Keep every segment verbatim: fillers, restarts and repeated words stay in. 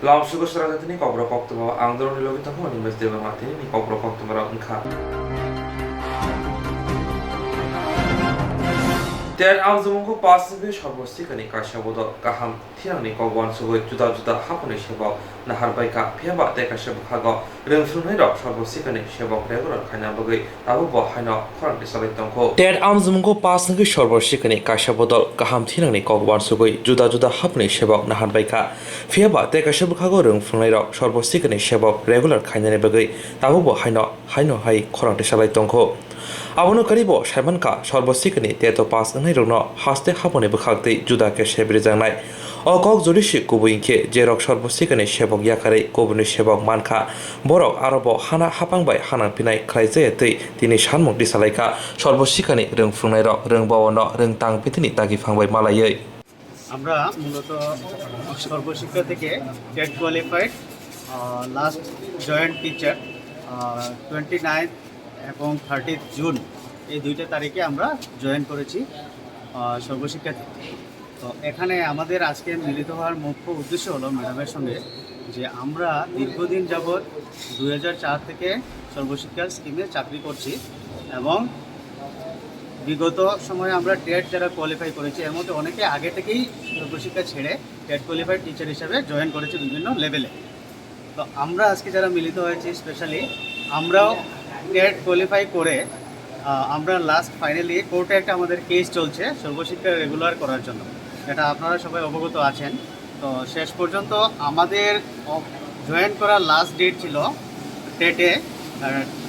Lamsugo Sora Jatini Kokborok Koktwma, ang Doroni Logi Tongkha, Animesh Debbarma, tini ni Kokborok Koktwma rok wngkha. Tet amjwmwngo pass wngwi Sarbo Sikani kaisa bodol kaham thinangni kok uansugwi juda juda haphangni sebok nahar baikha, phiyaba tei kaisa bwkhago rwng phwrwngnairok Sarbo Sikani sebok regular khaina bagwi tabukbo haino khorang tisalai tongkho. Tet amjwmwngo pass wngwi Sarbo Sikani kaisa bodol kaham thinangni kok uansugwi juda juda haphangni sebok nahar baikha, phiyaba tei kaisa bwkhago rwng phwrwngnairok Sarbo Sikani sebok regular khainani bagwi tabukbo haino haino hai khorang tisalai tongkho. Abono karibo saimankha, Sarbo Sikani teto pass wngnairokno haste haphangni bwkhaktwi juda khe sebirijaknai. O kok jodi se kubui hinkhe, jerok Sarbo Sikani sebok yakarwi kubuni sebok mankha, borok arobo hana hapang bai hanang pinai khlaijaya twi tini sanmung tisalaikha, Sarbo Sikani rwng phwrwngnairok rwng baono rwng tang pitini dagi phang bai malaiwi. আমরা মূলত সর্বশিক্ষা থেকে TET qualified last joint teacher twenty ninth এবং thirtieth June, এই দুইটা তারিখে আমরা জয়েন করেছি আহ, সর্বশিক্ষা থেকে। তো এখানে আমাদের আজকে মিলিত হওয়ার মুখ্য উদ্দেশ্য হলো ম্যাডামের সঙ্গে যে আমরা দীর্ঘদিন যাবৎ দুই হাজার চার থেকে সর্বশিক্ষা স্কিমে চাকরি করছি এবং বিগত সময়ে আমরা টেট যারা কোয়ালিফাই করেছি, এর মধ্যে অনেকে আগে থেকেই সর্বশিক্ষা ছেড়ে টেট কোয়ালিফাইড টিচার হিসাবে জয়েন করেছে বিভিন্ন লেভেলে। তো আমরা আজকে যারা মিলিত হয়েছি, স্পেশালি আমরাও টেট কোয়ালিফাই করে আহ, আমরা লাস্ট ফাইনালি কোর্টে একটা আমাদের কেস চলছে সর্বশিক্ষা রেগুলার করার জন্য, এটা আপনারা সবাই অবগত আছেন। তো শেষ পর্যন্ত আমাদের জয়েন করার লাস্ট ডেট ছিল টেটে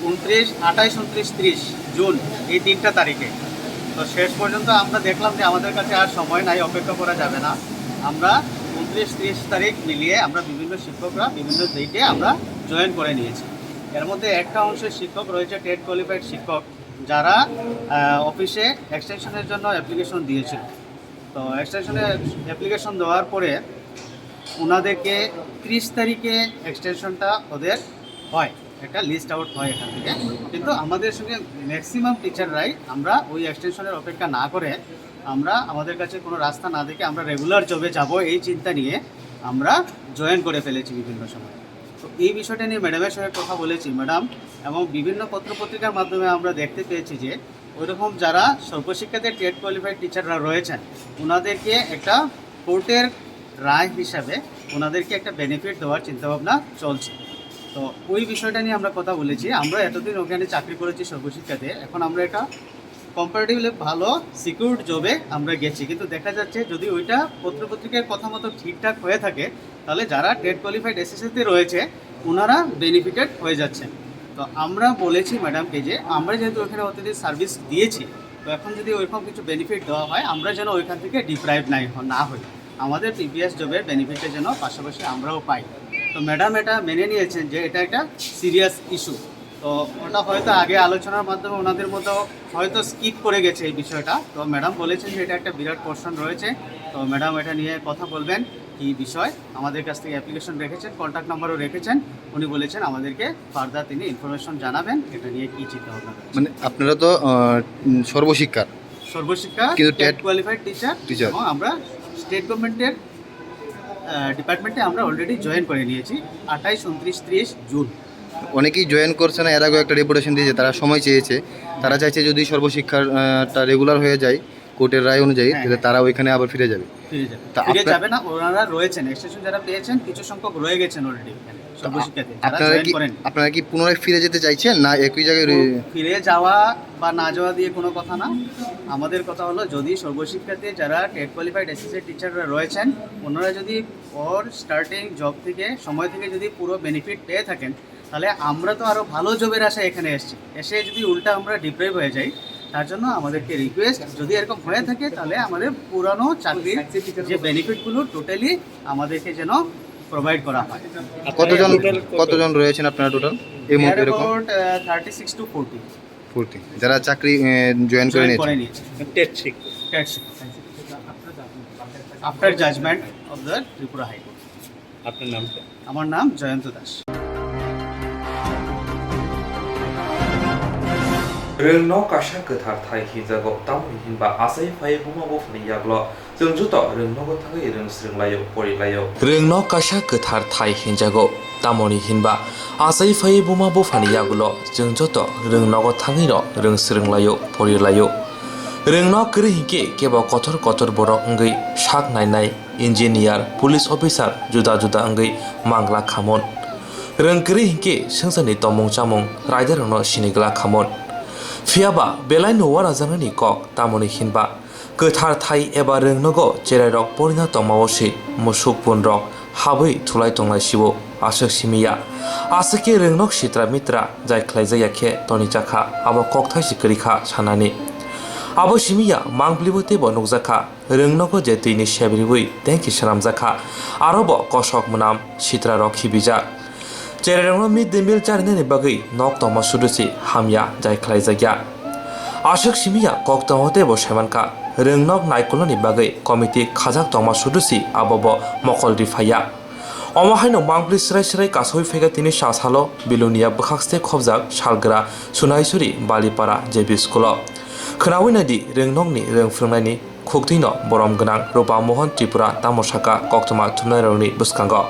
উনত্রিশ, আঠাইশ, উনত্রিশ, ত্রিশ জুন, এই তিনটা তারিখে। তো শেষ পর্যন্ত আমরা দেখলাম যে আমাদের কাছে আর সময় নাই, অপেক্ষা করা যাবে না। আমরা উনত্রিশ, ত্রিশ তারিখ মিলিয়ে আমরা বিভিন্ন শিক্ষকরা বিভিন্ন ডেটে আমরা জয়েন করে নিয়েছি। এর মধ্যে একটা অংশের শিক্ষক রয়েছে টেট কোয়ালিফাইড শিক্ষক, যারা আহ, অফিসে এক্সটেনশনের জন্য অ্যাপ্লিকেশন দিয়েছিল। তো এক্সটেনশনে অ্যাপ্লিকেশন দেওয়ার পরে ওনাদেরকে ত্রিশ তারিখে এক্সটেনশনটা ওদের হয়, একটা লিস্ট আউট হয় এখান থেকে। কিন্তু আমাদের সঙ্গে ম্যাক্সিমাম টিচাররাই আমরা ওই এক্সটেনশনের অপেক্ষা না করে, আমরা আমাদের কাছে কোনো রাস্তা না দেখে আমরা রেগুলার জবে যাব, এই চিন্তা নিয়ে আমরা জয়েন করে ফেলেছি বিভিন্ন সময়। তো এই বিষয়টা নিয়ে ম্যাডামের সঙ্গে কথা বলেছি ম্যাডাম, এবং বিভিন্ন পত্রপত্রিকার মাধ্যমে আমরা দেখতে পেয়েছি যে ওইরকম যারা সর্বশিক্ষাতে টেট কোয়ালিফাইড টিচাররা রয়েছেন, ওনাদেরকে একটা কোর্টের রায় হিসাবে ওনাদেরকে একটা বেনিফিট দেওয়ার চিন্তাভাবনা চলছে। তো ওই বিষয়টা নিয়ে আমরা কথা বলেছি। আমরা এতদিন ওখানে চাকরি করেছি সর্বশিক্ষাতে, এখন আমরা একটা কম্পারেটিভলি ভালো সিকিউরড জবে আমরা গেছি, কিন্তু দেখা যাচ্ছে যদি ওইটা পত্রপত্রিকার কথা মতো ঠিকঠাক হয়ে থাকে, তাহলে যারা টেট কোয়ালিফাইড এসএসসিতে রয়েছে ওনারা বেনিফিটেড হয়ে যাচ্ছেন। তো আমরা বলেছি ম্যাডামকে যে আমরা যেহেতু ওখানে অতদিন সার্ভিস দিয়েছি, তো এখন যদি ওইরকম কিছু বেনিফিট দেওয়া হয়, আমরা যেন ওইখান থেকে ডিপ্রাইভ নাই হ- না হই, আমাদের প্রিভিয়াস জবের বেনিফিটটা যেন পাশাপাশি আমরাও পাই। তো ম্যাডাম এটা মেনে নিয়েছেন যে এটা একটা সিরিয়াস ইস্যু। তো ওটা হয়তো আগে আলোচনার মাধ্যমে ওনাদের মতো হয়তো স্কিপ করে গেছে এই বিষয়টা। তো ম্যাডাম বলেছেন যে এটা একটা বিরাট পোর্শন রয়েছে। তো ম্যাডাম এটা নিয়ে কথা বলবেন, কি বিষয়, আমাদের কাছ থেকে অ্যাপ্লিকেশন রেখেছেন, কন্ট্যাক্ট নাম্বারও রেখেছেন। উনি বলেছেন আমাদেরকে ফার্দার তিনি ইনফরমেশন জানাবেন এটা নিয়ে কি চিন্তা ভাবনা রয়েছে। মানে আপনারা তো আহ, উম, সর্বশিক্ষার সর্বশিক্ষা কিন্তু TET TET qualified teacher teacher. এবং আমরা স্টেট গভর্নমেন্টের ডিপার্টমেন্টে আমরা অলরেডি জয়েন করে নিয়েছি আঠাইশ, উনত্রিশ, ত্রিশ জুন। অনেকেই জয়েন করছে না, এর আগেও একটা ডেপুটেশন দিয়েছে, তারা সময় চেয়েছে, তারা চাইছে যদি সর্বশিক্ষার আহ, টা রেগুলার হয়ে যায় কোর্টের রায় অনুযায়ী, হ্যাঁ, তাহলে হ্যাঁ। তারা ওইখানে আবার ফিরে যাবে। ফিরে যাবে। তা ফিরে আপনার যাবে না, ওনারা রয়েছেন, এক্সটেনশন যারা পেয়েছেন কিছু সংখ্যক রয়ে গেছেন অলরেডি এখানে তা সর্বশিক্ষাতে, যারা আপনারা জয়েন কি করেন। আপনারা কি পুনরায় ফিরে যেতে চাইছেন না একই জায়গায় রয়ে- ফিরে যাওয়া বা না যাওয়া দিয়ে কোনো কথা না। আমাদের কথা হলো যদি সর্বশিক্ষাতে যারা টেট কোয়ালিফাইড অ্যাসোসিয়েট টিচাররা রয়েছেন, ওনারা যদি ওর স্টার্টিং জব থেকে, সময় থেকে যদি পুরো বেনিফিট পেয়ে থাকেন, তাহলে আমরা তো আরও ভালো জবের আশায় এখানে এসেছি, এসে যদি উল্টা আমরা ডিপ্রাইভ হয়ে যাই, তার জন্য আমাদেরকে রিকোয়েস্ট, যদি এরকম হয়ে থাকে তাহলে আমাদের পুরানো চাকরির যে বেনিফিটগুলো টোটালি আমাদেরকে যেন প্রোভাইড করা হয়। কতজন কতজন রয়েছেন আপনারা টোটাল এই মুহূর্তে এরকম? About thirty six to forty. Forty যারা চাকরি জয়েন করে জয়েন নিয়েছে। করে নিয়েছে। টেট শিক্ষক। টেট শিক্ষক। After judgment of the Tripura High Court. আপনার নামটা? আমার নাম জয়ন্ত Das. Rwngno kaisa kwthar thai hinjago, tamoni hinba achai phai buma buphani yaklo Chwng joto rwngnogo thangwi rwng swrwng laio, pori laio. Rwngnog kaisa kwthar thai hinjago, tamoni hinba achai phaiwi buma buphani yagulo chwng joto rwngnogo thangwino rwng swrwng laio, pori laio. Rwngnog kwrwi hinkhe kebo kotor kotor borok wngwi sak nainai, engineer, police officer juda juda wngwi mangla khamon. Rwng kwrwi hinkhe swngcharni tongmung chamung raidarokno sini glak khamon. Phiyaba belaino uanajaknani kok tamoni hinba kwthar thai eba rwngnogo cherairok porina tongmao se musuk punrok habwi thulai tonglai sio aswk simi ya. Aswk khe rwngnog sitra mitra jai khlaijak ya khe toni jakha, abo kokthai se kwrwi kha sanani. Abo simi ya mangblibo teibo nukjakha. Rwngnogo je twini sebriwi tengki swnamjakha, arobo kosok mwnam sitrarok khibijak. Cherairokno mid day meal charinani bagwi nok tongma sudu se hamya jai khlaijakya. Aswk simiya kok tongo teibo saimankha, rwngnog naikolnani bagwi committee khajak tongma sudu se abobo mokol riphaiya. Omo haino mangpli srai srai kasaui phaikha tini sa salo Bilonia bwkhakste khobjak salgra Sunaisuri Balipara J B school o. Khwnaui naidi rwngnokni rwng phwrwngnaini khuktwino borom gwnang Rupa Mohan Tripura tamo saka koktwma thumnairokni bwskango.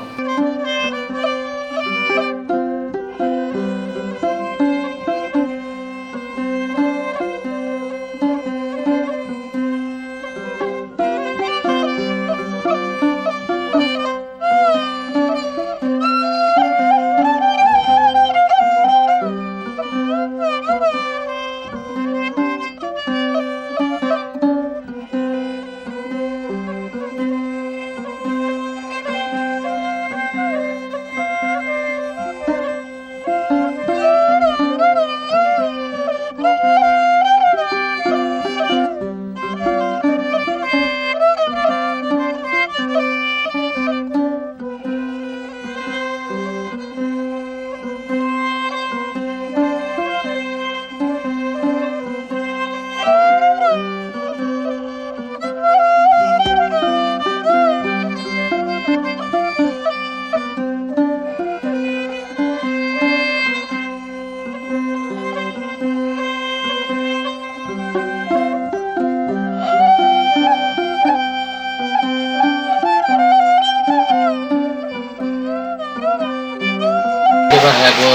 Bebak hai bo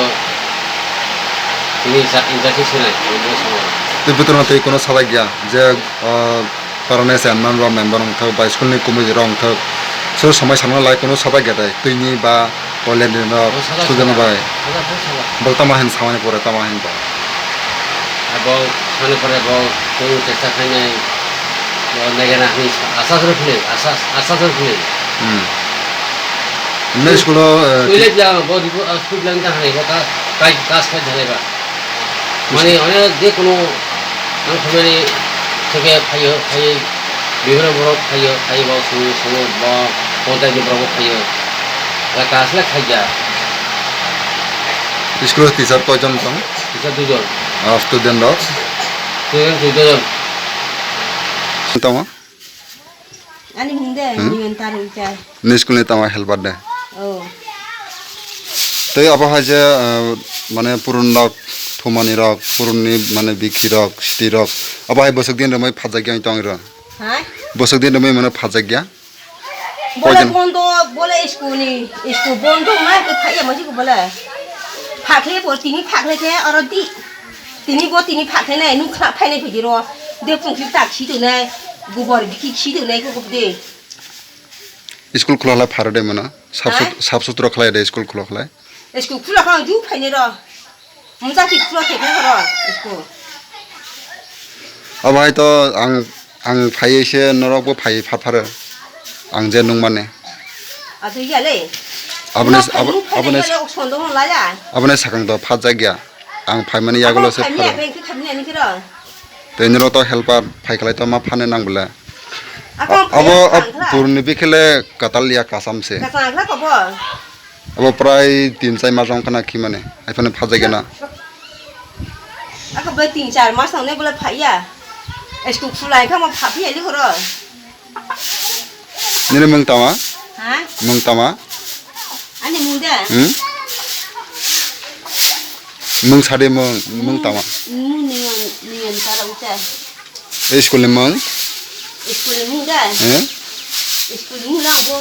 tini ja-, injustice hinai, ang bo sango. Tei bwtwrwng tei kono sajak ya je, ah, parone chairman rok, member wngthok, bai school ni committee rok wngthok, so somai sana lai kono sajak ya dai, twini ba toilet ni rok, Bo sajak student sana. Bai. Sajak bo sajak. Bo tamo hin samani pore tamo hin ba. Abo sani pore bo tong chesta khainai, bo negena hwnwi sa-, asas rw philwi, asas, asas rw philwi. Hmm. Mane school o, eh, Toilet lang bo ribo, ah, school lang ta hanai bo ka, kai, kas kai dhalai ba. Mane onek je kono nang khamani theke phaio, phai bibhino borok phaio, phai bo sung, sung bo ponchayat ni borok bo phaio. Ya kas le khaija. School o teacher koijon tong? Teacher duijon. Ah, student rok? Student duijon. Tamo? Ani mung de, Hmm? Nion Tarung chai. Ni school ni tamo helper de? Oh. Tei abo hai je, ah, mane purun rok, thumani rok, purun ni mane bikhi rok, siti rok. Abo hai bwswk din romwi phajakya tong ro? Hai? Bwswk din romwi mane phajakya? Bola Koijon? Bondo, bola school ni, school bondo ma ke phaiya ma ji ko bola. Phakle bo tini phakle ke oro di. Tini bo tini phakle nai nuk khna phainai phidi ro. De pung ki tak si tu nai, gubor bikhi si tu nai ko ko de. School khulokhlai pharo de mano. Sap sut-, Hai? Sap sutro khlai de school khulokhlai. School khulokhlai ju phainai ro. Mungsa ki khulok khe khe ro school. Abo hai to ang, ang phaiwi se norok bo phaiwi phatharo. Ang je nung mane. Ado ya le. Abone, Nok abo, phai abone, phai le ok sondo hon la ya. Abone sakang to phat jak ya. Ang phaimani yagulo se pharo. Abo phaimani ya, bengke phaimani ani kiro. Tei nino to helper phai khlai to ma phane nang bole. Ako abo, phai abo ang khla. Purni bikhele katal ya kasam se. Kasam ang khla kobo. Abo prai tin chai mas wngkha na khimani. Hai phano phajakya na. Ako bai tin char mas nangnai bole phaiya. School khulai kha ma phaphiya li horo. Nini mung tama? Ha? Mung tama? Ani mung de? Hmm? Mung sade mung, mung tama? Mung niyan, niyan kara ucha. School ni mung? School ni mung de? Eh? School ni mung na bo.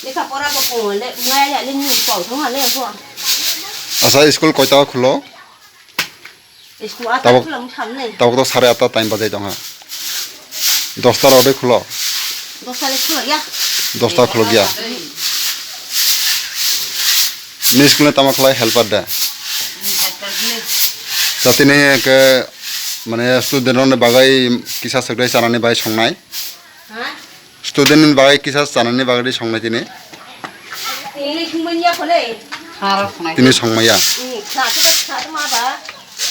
Lekha pora bo kong le, maya ya le ni pau thong ha le bo. Asa school koita khulo? School ata Tabok, khulo mung tham le. Tabok to sare atta time bajai tong ha. Dosta rok de khulo? Dosta le khulo ya. Dosta khulo ya. Ni school ni tama khlai helper da? Helper ni. Sa tini ke mane student rok ni bagwi kisa swkrai chanani bai songnai? Ha? Student ni bagwi kisa chanani bagwi songnai tini? Tini songmani ya khole. Haro khonai. Tini songmaya? Hmm, khna to, khna to ma ba.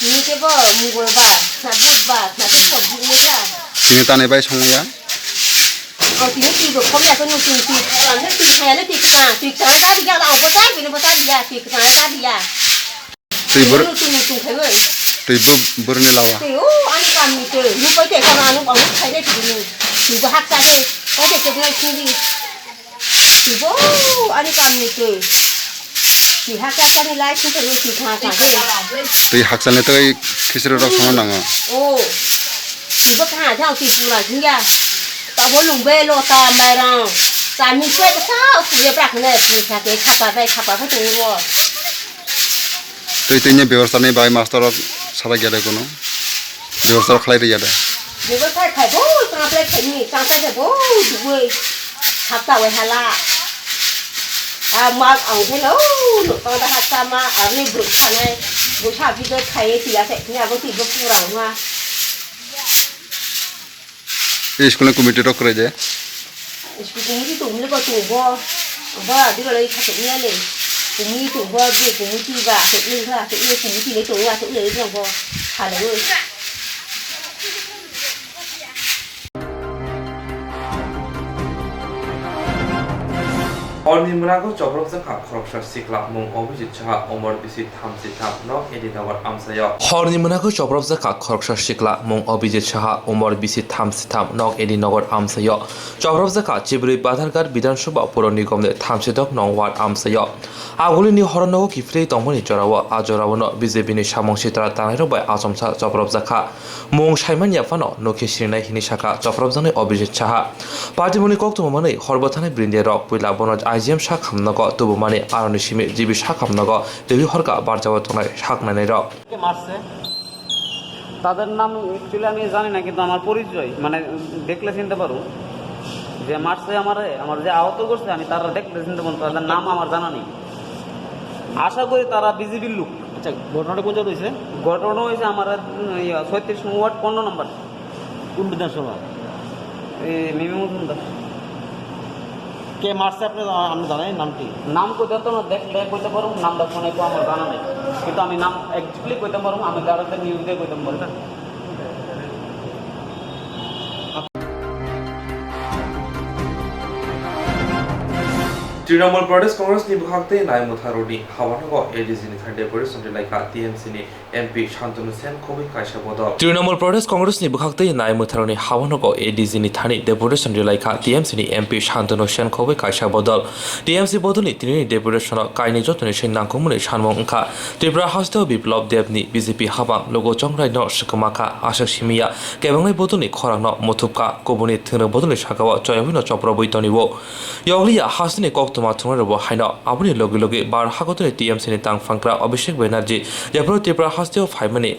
Tini ke bo mugol ba, khna but ba, khna to sok di ya. Tini tani bai songmaya? O tini twi bo khom ya ko nu twi twi. Twi khaya le twi khna, twi khna ta di ya la, o bo ta bi no bo ta di ya, twi khna ta di ya. Twi bor-, Twi bor-, borni lawa. Twi, o, ani kamni twi. Ni koi te kama anu kong khai de twi ni. Twi bo hakcha de. Koi te twi ni twi. Twi bo, ani kamni twi. Twi hakcha ani lai twi twi twi kha kha de. Twi hakcha ni twi khisri rok songna nango. O. Twi bo kha jang twi pura jingya. Tabo lungbe lo ta mairang. Chami se ta sa kuye brak ne twi kha ke khapa bai khapa kha twi wo. Twi twi ni bebostha ni bai master rok sajak ya de kono? Bebostha rok khlai rwya de? Bebostha khai bo, tangplai khai ni, tangplai khai bo, dugui. Hapta wai hala. A ma ang khe no, no tang da hapta ma, ang ni bwrwi sanai, bwsa video khai twi ya khai ni abo twi bo pura ma. Ei school ni committee rok kwrwi de? School committee tong le bo tong bo. Ba dilo lai kha tong ya le. Committee tong bo, be committee ba, tong le kha, tong le committee le tong ya, tong le tong bo. Halo. Horni mwnago chopropjak kha khoroksa sikla, mung Abhijit Saha, umor bisi thamsi tham, nok Edinagar amchaio. Horni mwnago chopropjak kha khoroksa sikla, mung Abhijit Saha, umor bisi thamsi tham, nok Edinagar amchaio. Chopropjak kha Chibrwi Badhargar Bidhan Sabha Puro Nigom ni thamsi dok nong ward amchaio. Agulini horo nogo kiphilwi tongmani jorao, a jorao no B J P ni samung sitra tanairok bai achomsa chopropjak kha. Mung saimanya phano nokhe sirinai hini sakha chopropjaknai Abhijit Saha. Party mungni koktwma manwi horbo thanai brindia rok puila bono I G M sakhamnogo tubumani aroni simi G B sakhamnogo twiwi horka barjao tongnai saknainai rok. কে মারছে? তাদের নাম actually আমি জানি না, কিন্তু আমার পরিচয়, মানে, দেখলে চিনতে পারবো। যে মারছে আমারে, আমার যে আহত করছে, আমি তারা দেখলে চিনতে পারবো, তাদের নাম আমার জানা নেই। আশা করি তারা বিজিবির লোক। আচ্ছা, ঘটনাটা কোন জায়গায় হয়েছে? ঘটনা হয়েছে আমার, উম, ইয়া, ছয়ত্রিশ নং ওয়ার্ড, পনেরো নম্বর। কোন বিধানসভা? এই মিমি মজুমদার। কে মারছে আপনি, আপনি জানেন নামটি? নাম কইতে তো না, দেখলে কইতে পারবো, নাম দেখো না, একটু আমার জানা নেই। কিন্তু আমি নাম exactly কইতে পারবো, আমি কারোকে নিউজ দিয়ে কইতে পারবো। Trinamool Pradesh Congress ni bwkhak tei nai mwtharuni hawanogo A D G ni thani deputation rilaikha T M C ni M P Shantanu Sen khobwi kaisa bodol. Trinamool Pradesh Congress ni bwkhak tei nai mwtharuni hawanogo A D G ni thani deputation rilaikha T M C ni M P Shantanu Sen khobwi kaisa bodol. T M C bodolni tinini deputation o kainwi jotoni se nangkukmani sanmung wngkha Tripura hasteo Biplab Deb ni B J P habang logo chongrai no swkma kha, aswk simi ya, kebengnai bodolni khorang no muthupkha, kubuni thwngno bodolni sakao choyabwi no chopropwi tonio. Yokliya hasteni koktwma thwngnairokbo haino aboni logi logi Bharat hakotorni T M C ni tangphangra Abhishek Banerjee jephuru Tripura hasteo phaimani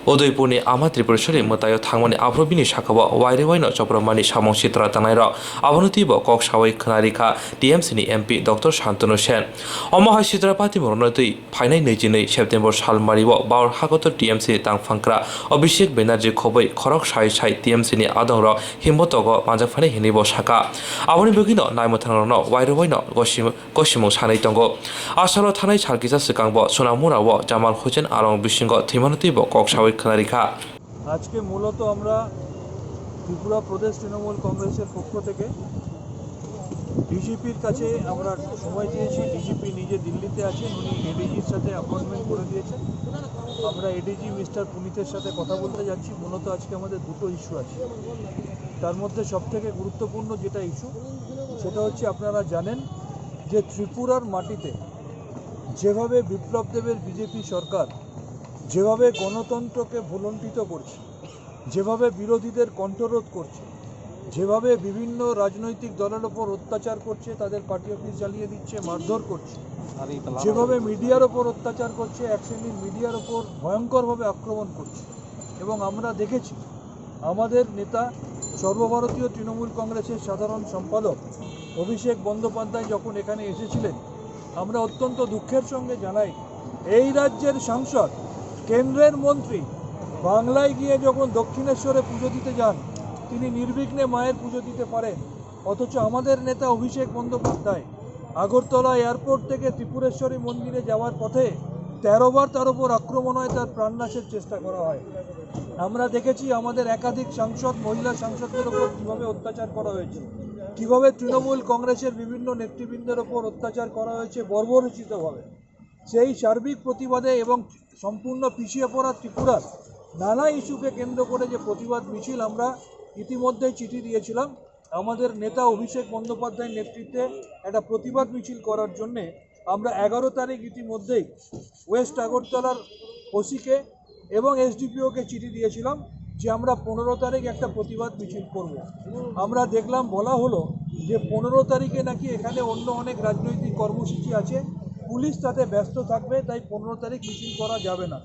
Udaipurni Ama Tripureswari mwtaio thangmani aphuru bini sakao wairwi waino chopropmani samung sitra tangnairok abono twibo kok sawi khwnarikha T M C ni M P Doctor Shantanu Sen. Omo hai sitra patimungno twi phainai naichi nwi September salmario Bharat hakotor T M C ni tangphangra Abhishek Banerjee khobwi khorok sai sai T M C ni adongrok himbotogo manjakphainai hinwi bo sakha. Aboni bagwino naimwthangrokno wairwi waino gosim-, gosimung sanwi tongo. A salo thanai sal kisa swkangbo Sonamurao Jamal Hussain Arong bisingo thwimano twibo kok sawi khwnarikha. আজকে মূলত আমরা ত্রিপুরা প্রদেশ তৃণমূল কংগ্রেসের পক্ষ থেকে ডিজিপির কাছে আমরা সময় চেয়েছি। ডিজিপি নিজে দিল্লিতে আছেন, উনি এডিজির সাথে অ্যাপয়েন্টমেন্ট করে দিয়েছেন। আমরা এডিজি মিস্টার পুনিতের সাথে কথা বলতে যাচ্ছি। মূলত আজকে আমাদের দুটো ইস্যু আছে, তার মধ্যে সবথেকে গুরুত্বপূর্ণ যেটা ইস্যু, সেটা হচ্ছে আপনারা জানেন যে ত্রিপুরার মাটিতে যেভাবে বিপ্লব দেবের বিজেপি সরকার যেভাবে গণতন্ত্রকে ভূলুণ্ঠিত করছে, যেভাবে বিরোধীদের কণ্ঠরোধ করছে, যেভাবে বিভিন্ন রাজনৈতিক দলের ওপর অত্যাচার করছে, তাদের পার্টি অফিস জ্বালিয়ে দিচ্ছে, মারধর করছে, যেভাবে মিডিয়ার ওপর অত্যাচার করছে, এক শ্রেণীর মিডিয়ার ওপর ভয়ঙ্করভাবে আক্রমণ করছে। এবং আমরা দেখেছি, আমাদের নেতা, সর্বভারতীয় তৃণমূল কংগ্রেসের সাধারণ সম্পাদক অভিষেক বন্দ্যোপাধ্যায় যখন এখানে এসেছিলেন, আমরা অত্যন্ত দুঃখের সঙ্গে জানাই, এই রাজ্যের সাংসদ, কেন্দ্রের মন্ত্রী বাংলায় গিয়ে যখন দক্ষিণেশ্বরে পুজো দিতে যান, তিনি নির্বিঘ্নে মায়ের পুজো দিতে পারেন। অথচ আমাদের নেতা অভিষেক বন্দ্যোপাধ্যায় আগরতলা এয়ারপোর্ট থেকে ত্রিপুরেশ্বরী মন্দিরে যাওয়ার পথে তেরো বার তার উপর আক্রমণ হয়, তার প্রাণনাশের চেষ্টা করা হয়। আমরা দেখেছি আমাদের একাধিক সাংসদ, মহিলা সাংসদদের ওপর কীভাবে অত্যাচার করা হয়েছে, কীভাবে তৃণমূল কংগ্রেসের বিভিন্ন নেতৃবৃন্দের ওপর অত্যাচার করা হয়েছে বর্বরোচিতভাবে। সেই সার্বিক প্রতিবাদে এবং সম্পূর্ণ পিছিয়ে পড়া ত্রিপুরার নানা ইস্যুকে কেন্দ্র করে যে প্রতিবাদ মিছিল আমরা ইতিমধ্যেই চিঠি দিয়েছিলাম, আমাদের নেতা অভিষেক বন্দ্যোপাধ্যায়ের নেতৃত্বে একটা প্রতিবাদ মিছিল করার জন্যে আমরা এগারো তারিখ ইতিমধ্যেই ওয়েস্ট আগরতলার ওসিকে এবং এসডিপিওকে চিঠি দিয়েছিলাম যে আমরা পনেরো তারিখ একটা প্রতিবাদ মিছিল করব। আমরা দেখলাম, বলা হলো যে পনেরো তারিখে নাকি এখানে অন্য অনেক রাজনৈতিক কর্মসূচি আছে, পুলিশ তাতে ব্যস্ত থাকবে, তাই পনেরো তারিখ মিছিল করা যাবে না।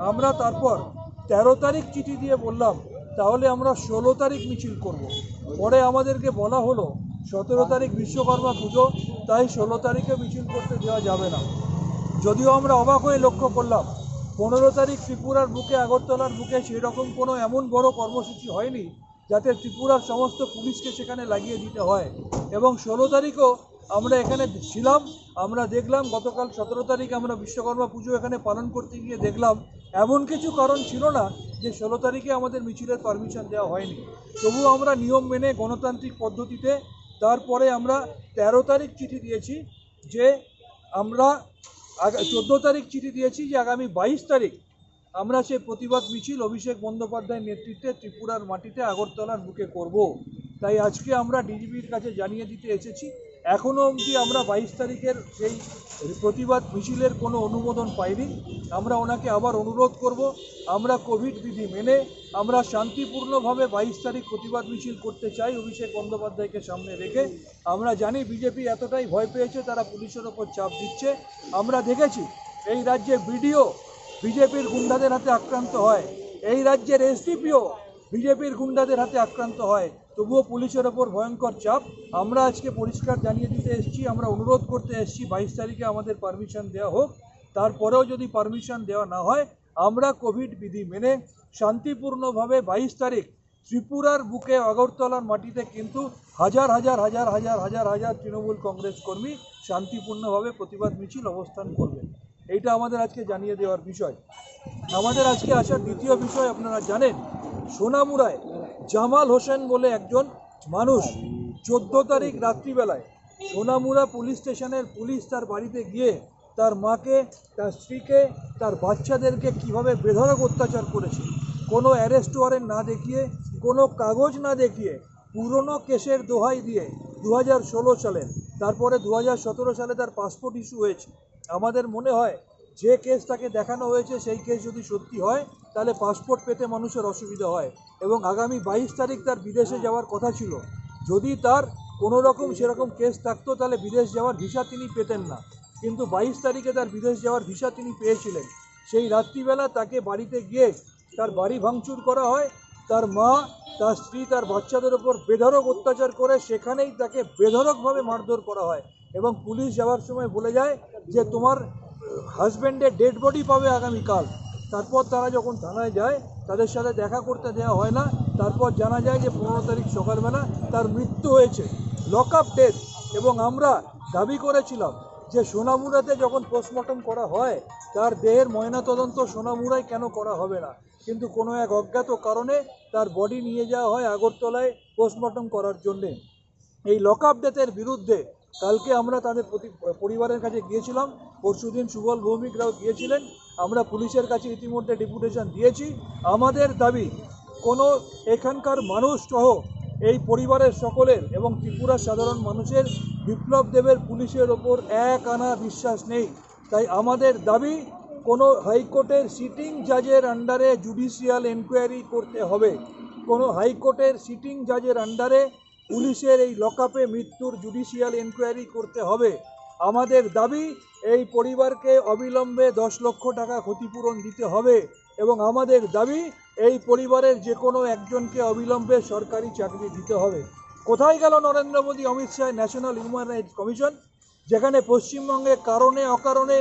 আমরা তারপর তেরো তারিখ চিঠি দিয়ে বললাম, তাহলে আমরা ষোলো তারিখ মিছিল করব। পরে আমাদেরকে বলা হলো সতেরো তারিখ বিশ্বকর্মা পুজো, তাই ষোলো তারিখে মিছিল করতে দেওয়া যাবে না। যদিও আমরা অবাক হয়ে লক্ষ্য করলাম, পনেরো তারিখ ত্রিপুরার বুকে, আগরতলার বুকে সেই রকম কোনো এমন বড় কর্মসূচি হয়নি যাতে ত্রিপুরার সমস্ত পুলিশকে সেখানে লাগিয়ে দিতে হয়। এবং ষোলো তারিখও আমরা এখানে ছিলাম, আমরা দেখলাম, গতকাল সতেরো তারিখ আমরা বিশ্বকর্মা পুজো এখানে পালন করতে গিয়ে দেখলাম এমন কিছু কারণ ছিল না যে ষোলো তারিখে আমাদের মিছিলের পারমিশন দেওয়া হয়নি। তবুও আমরা নিয়ম মেনে গণতান্ত্রিক পদ্ধতিতে তারপরে আমরা তেরো তারিখ চিঠি দিয়েছি যে আমরা আগা-, চোদ্দ তারিখ চিঠি দিয়েছি যে আগামী বাইশ তারিখ আমরা সেই প্রতিবাদ মিছিল অভিষেক বন্দ্যোপাধ্যায়ের নেতৃত্বে ত্রিপুরার মাটিতে আগরতলার বুকে করব। তাই আজকে আমরা ডিজিপির কাছে জানিয়ে দিতে এসেছি, এখনও অবধি আমরা বাইশ তারিখের সেই প্রতিবাদ মিছিলের কোনো অনুমোদন পাইনি। আমরা ওনাকে আবার অনুরোধ করব, আমরা কোভিড বিধি মেনে আমরা শান্তিপূর্ণভাবে বাইশ তারিখ প্রতিবাদ মিছিল করতে চাই অভিষেক বন্দ্যোপাধ্যায়কে সামনে রেখে। আমরা জানি বিজেপি এতটাই ভয় পেয়েছে, তারা পুলিশের ওপর চাপ দিচ্ছে। আমরা দেখেছি এই রাজ্যে বিডিও বিজেপির গুন্ডাদের হাতে আক্রান্ত হয়, এই রাজ্যের এসডিপিও বিজেপির গুন্ডাদের হাতে আক্রান্ত হয়, তবুও পুলিশের ওপর ভয়ঙ্কর চাপ। আমরা আজকে পরিষ্কার জানিয়ে দিতে এসেছি, আমরা অনুরোধ করতে এসেছি বাইশ তারিখে আমাদের পারমিশন দেওয়া হোক। তারপরেও যদি পারমিশন দেওয়া না হয়, আমরা কোভিড বিধি মেনে শান্তিপূর্ণভাবে বাইশ তারিখ ত্রিপুরার বুকে আগরতলার মাটিতে কিন্তু হাজার হাজার হাজার হাজার হাজার হাজার তৃণমূল কংগ্রেস কর্মী শান্তিপূর্ণভাবে প্রতিবাদ মিছিল অবস্থান করবে। এইটা আমাদের আজকে জানিয়ে দেওয়ার বিষয়। আমাদের আজকে আসার দ্বিতীয় বিষয়, আপনারা জানেন, সোনামুড়ায় জামাল হোসেন বলে একজন মানুষ চোদ্দ তারিখ রাত্রিবেলায় সোনামুড়া পুলিশ স্টেশনের পুলিশ তার বাড়িতে গিয়ে তার মাকে, তার স্ত্রীকে, তার বাচ্চাদেরকে কিভাবে বেধড়ক অত্যাচার করেছে, কোনো অ্যারেস্ট ওয়ারেন্ট না দেখিয়ে, কোনো কাগজ না দেখিয়ে, পুরনো কেসের দোহাই দিয়ে দু হাজার ষোলো সালের, তারপরে দু হাজার সতেরো সালে তার পাসপোর্ট ইস্যু হয়েছে। আমাদের মনে হয় যে কেস তাকে দেখানো হয়েছে, সেই কেস যদি সত্যি হয়, তাহলে পাসপোর্ট পেতে মানুষের অসুবিধা হয়। এবং আগামী বাইশ তারিখ তার বিদেশে যাওয়ার কথা ছিল। যদি তার কোনো রকম সেরকম কেস থাকতো, তাহলে বিদেশ যাওয়ার ভিসা তিনি পেতেন না। কিন্তু বাইশ তারিখে তার বিদেশ যাওয়ার ভিসা তিনি পেয়েছিলেন। সেই রাত্রিবেলা তাকে বাড়িতে গিয়ে তার বাড়ি ভাঙচুর করা হয়, তার মা, তার স্ত্রী, তার বাচ্চাদের ওপর বেধড়ক অত্যাচার করে সেখানেই তাকে বেধড়কভাবে মারধর করা হয়। এবং পুলিশ যাওয়ার সময় বলে যায় যে তোমার হাজব্যান্ডের ডেড বডি পাবে আগামীকাল। তারপর তারা যখন থানায় যায়, তাদের সাথে দেখা করতে দেওয়া হয় না। তারপর জানা যায় যে পনেরো তারিখ সকালবেলা তার মৃত্যু হয়েছে, লক আপ ডেথ। এবং আমরা দাবি করেছিলাম যে সোনামুড়াতে যখন পোস্টমর্টম করা হয়, তার দেহের ময়নাতদন্ত সোনামুড়ায় কেন করা হবে না, কিন্তু কোনো এক অজ্ঞাত কারণে তার বডি নিয়ে যাওয়া হয় আগরতলায় পোস্টমর্টম করার জন্যে। এই লক আপ ডেথের বিরুদ্ধে কালকে আমরা তাদের প্রতি-, পরিবারের কাছে গিয়েছিলাম, পরশুদিন সুবল ভৌমিকরাও গিয়েছিলেন। আমরা পুলিশের কাছে ইতিমধ্যে ডেপুটেশন দিয়েছি। আমাদের দাবি, কোনো এখানকার মানুষ সহ এই পরিবারের সকলের এবং ত্রিপুরার সাধারণ মানুষের বিপ্লব দেবের পুলিশের ওপর এক আনা বিশ্বাস নেই। তাই আমাদের দাবি, কোনো হাইকোর্টের সিটিং জাজের আন্ডারে জুডিশিয়াল এনকোয়ারি করতে হবে। কোনো হাইকোর্টের সিটিং জাজের আন্ডারে পুলিশের এই লকআপে মৃত্যুর জুডিশিয়াল এনকোয়ারি করতে হবে। আমাদের দাবি, এই পরিবারকে অবিলম্বে দশ লক্ষ টাকা ক্ষতিপূরণ দিতে হবে এবং আমাদের দাবি, এই পরিবারের যে কোনো একজনকে অবিলম্বে সরকারি চাকরি দিতে হবে। কোথায় গেল Narendra Modi, Amit Shah, National Human Rights Commission? যেখানে পশ্চিমবঙ্গে কারণে অকারণে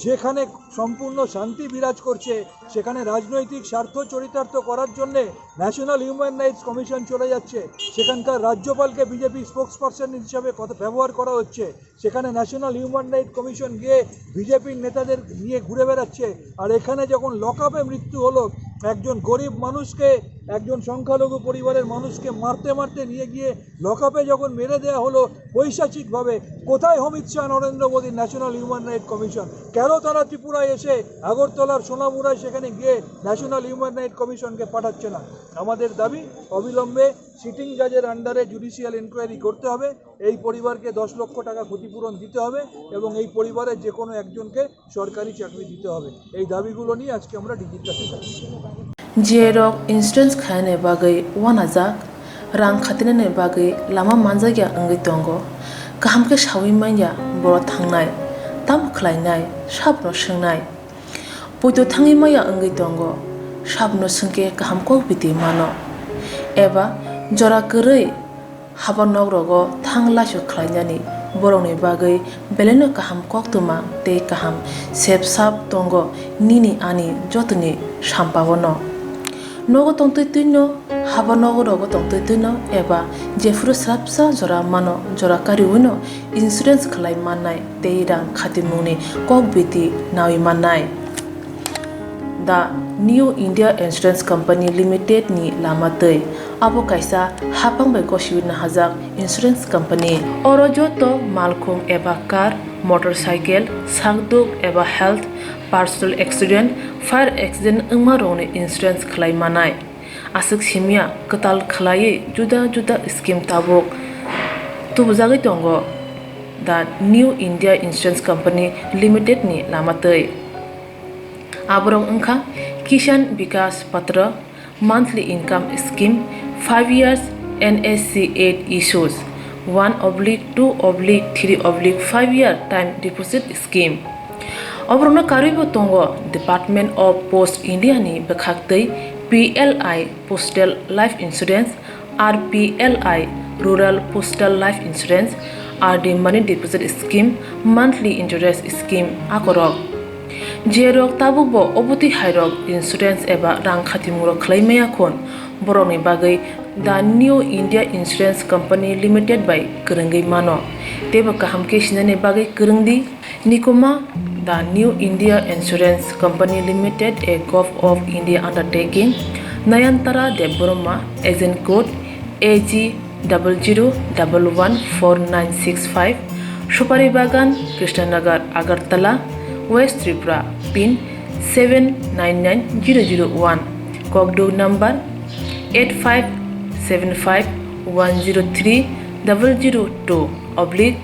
যেখানে সম্পূর্ণ শান্তি বিরাজ করছে, সেখানে রাজনৈতিক স্বার্থ চরিতার্থ করার জন্যে ন্যাশনাল হিউম্যান রাইটস কমিশন চলে যাচ্ছে, সেখানকার রাজ্যপালকে বিজেপি স্পোকসপারসন হিসাবে কথা ব্যবহার করা হচ্ছে, সেখানে ন্যাশনাল হিউম্যান রাইটস কমিশন গিয়ে বিজেপির নেতাদের নিয়ে ঘুরে বেড়াচ্ছে। আর এখানে যখন লকআপে মৃত্যু হলো, একজন গরিব মানুষকে, একজন সংখ্যালঘু পরিবারের মানুষকে মারতে মারতে নিয়ে গিয়ে লকআপে যখন মেরে দেওয়া হলো পৈশাচিকভাবে, কোথায় Amit Shah, Narendra Modi, National Human Right Commission? কেন তারা ত্রিপুরায় এসে আগরতলার সোনামুড়ায় সেখানে গিয়ে ন্যাশনাল হিউম্যান রাইট কমিশনকে পাঠাচ্ছে না? আমাদের দাবি, অবিলম্বে সিটিং জাজের আন্ডারে জুডিশিয়াল এনকোয়ারি করতে হবে, এই পরিবারকে দশ লক্ষ টাকা ক্ষতিপূরণ দিতে হবে এবং এই পরিবারের যে কোনো একজনকে সরকারি চাকরি দিতে হবে। এই দাবিগুলো নিয়ে আজকে আমরা ডিজির কাছে যাচ্ছি। J rok insurance khainani bagwi uanajak, rang khatinani bagwi lama manjakya wngwi tongo. Kaham khe saui manya borok thangnai, tamo khlainai, sabono swngnai. Poito thangwi manya wngwi tongo, sabono swngkhe kaham kok biti mano. Eba jora kwrwi haba nok rogo thang laisok khlainani borokni bagwi belaino kaham koktwma tei kaham sep sap tongo nini ani jotoni sampao no. Nogo tongtwi twino, haba nogo rogo tongtwi twino eba jephuru swrapsa jora mano, jora kariwino insurance khlai mannai tei rang khatimungni kok biti naui mannai. The New India Insurance Company Limited ni lama twi. Abo kaisa haphang bai gosiwi nahajak insurance company. Oro joto malkhung eba car, motorcycle, sakduk eba health, personal accident, fire accident wngma rokni insurance khlai manai. Aswk simya kwtal khlaiwi juda juda scheme tabuk tubujagwi tongo. The New India Insurance Company Limited ni lama twi. Aborok wngkha Kisan Vikas Patra, monthly income scheme, five years N S C eight issues, one oblique two oblique three oblique five year time deposit scheme. Oborokno karwibo tongo Department of Post India ni bwkhaktwi P L I Postal Life Insurance, R P L I Rural Postal Life Insurance, R D Money Deposit Scheme, Monthly Interest Scheme akorok. Jerok tabukbo obotwi hairok insurance eba rang khatimungrok khlai maya khun, borokni bagwi The New India Insurance Company Limited bai kwrwngwi mano. Teibo kaham khe sinani bagwi kwrwngdi. Nikuma, The New India Insurance Company Limited, a Govt of India undertaking, Nayantara Debbarma, agent code A G double zero double one four nine six five, Supari Bagan, Krishnanagar, Agartala, West Tripura, pin seven nine nine zero zero one, Kokduk number eight five seven five one zero three double zero two oblique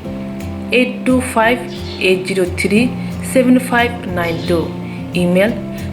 eight two five eight zero three seven five nine two, email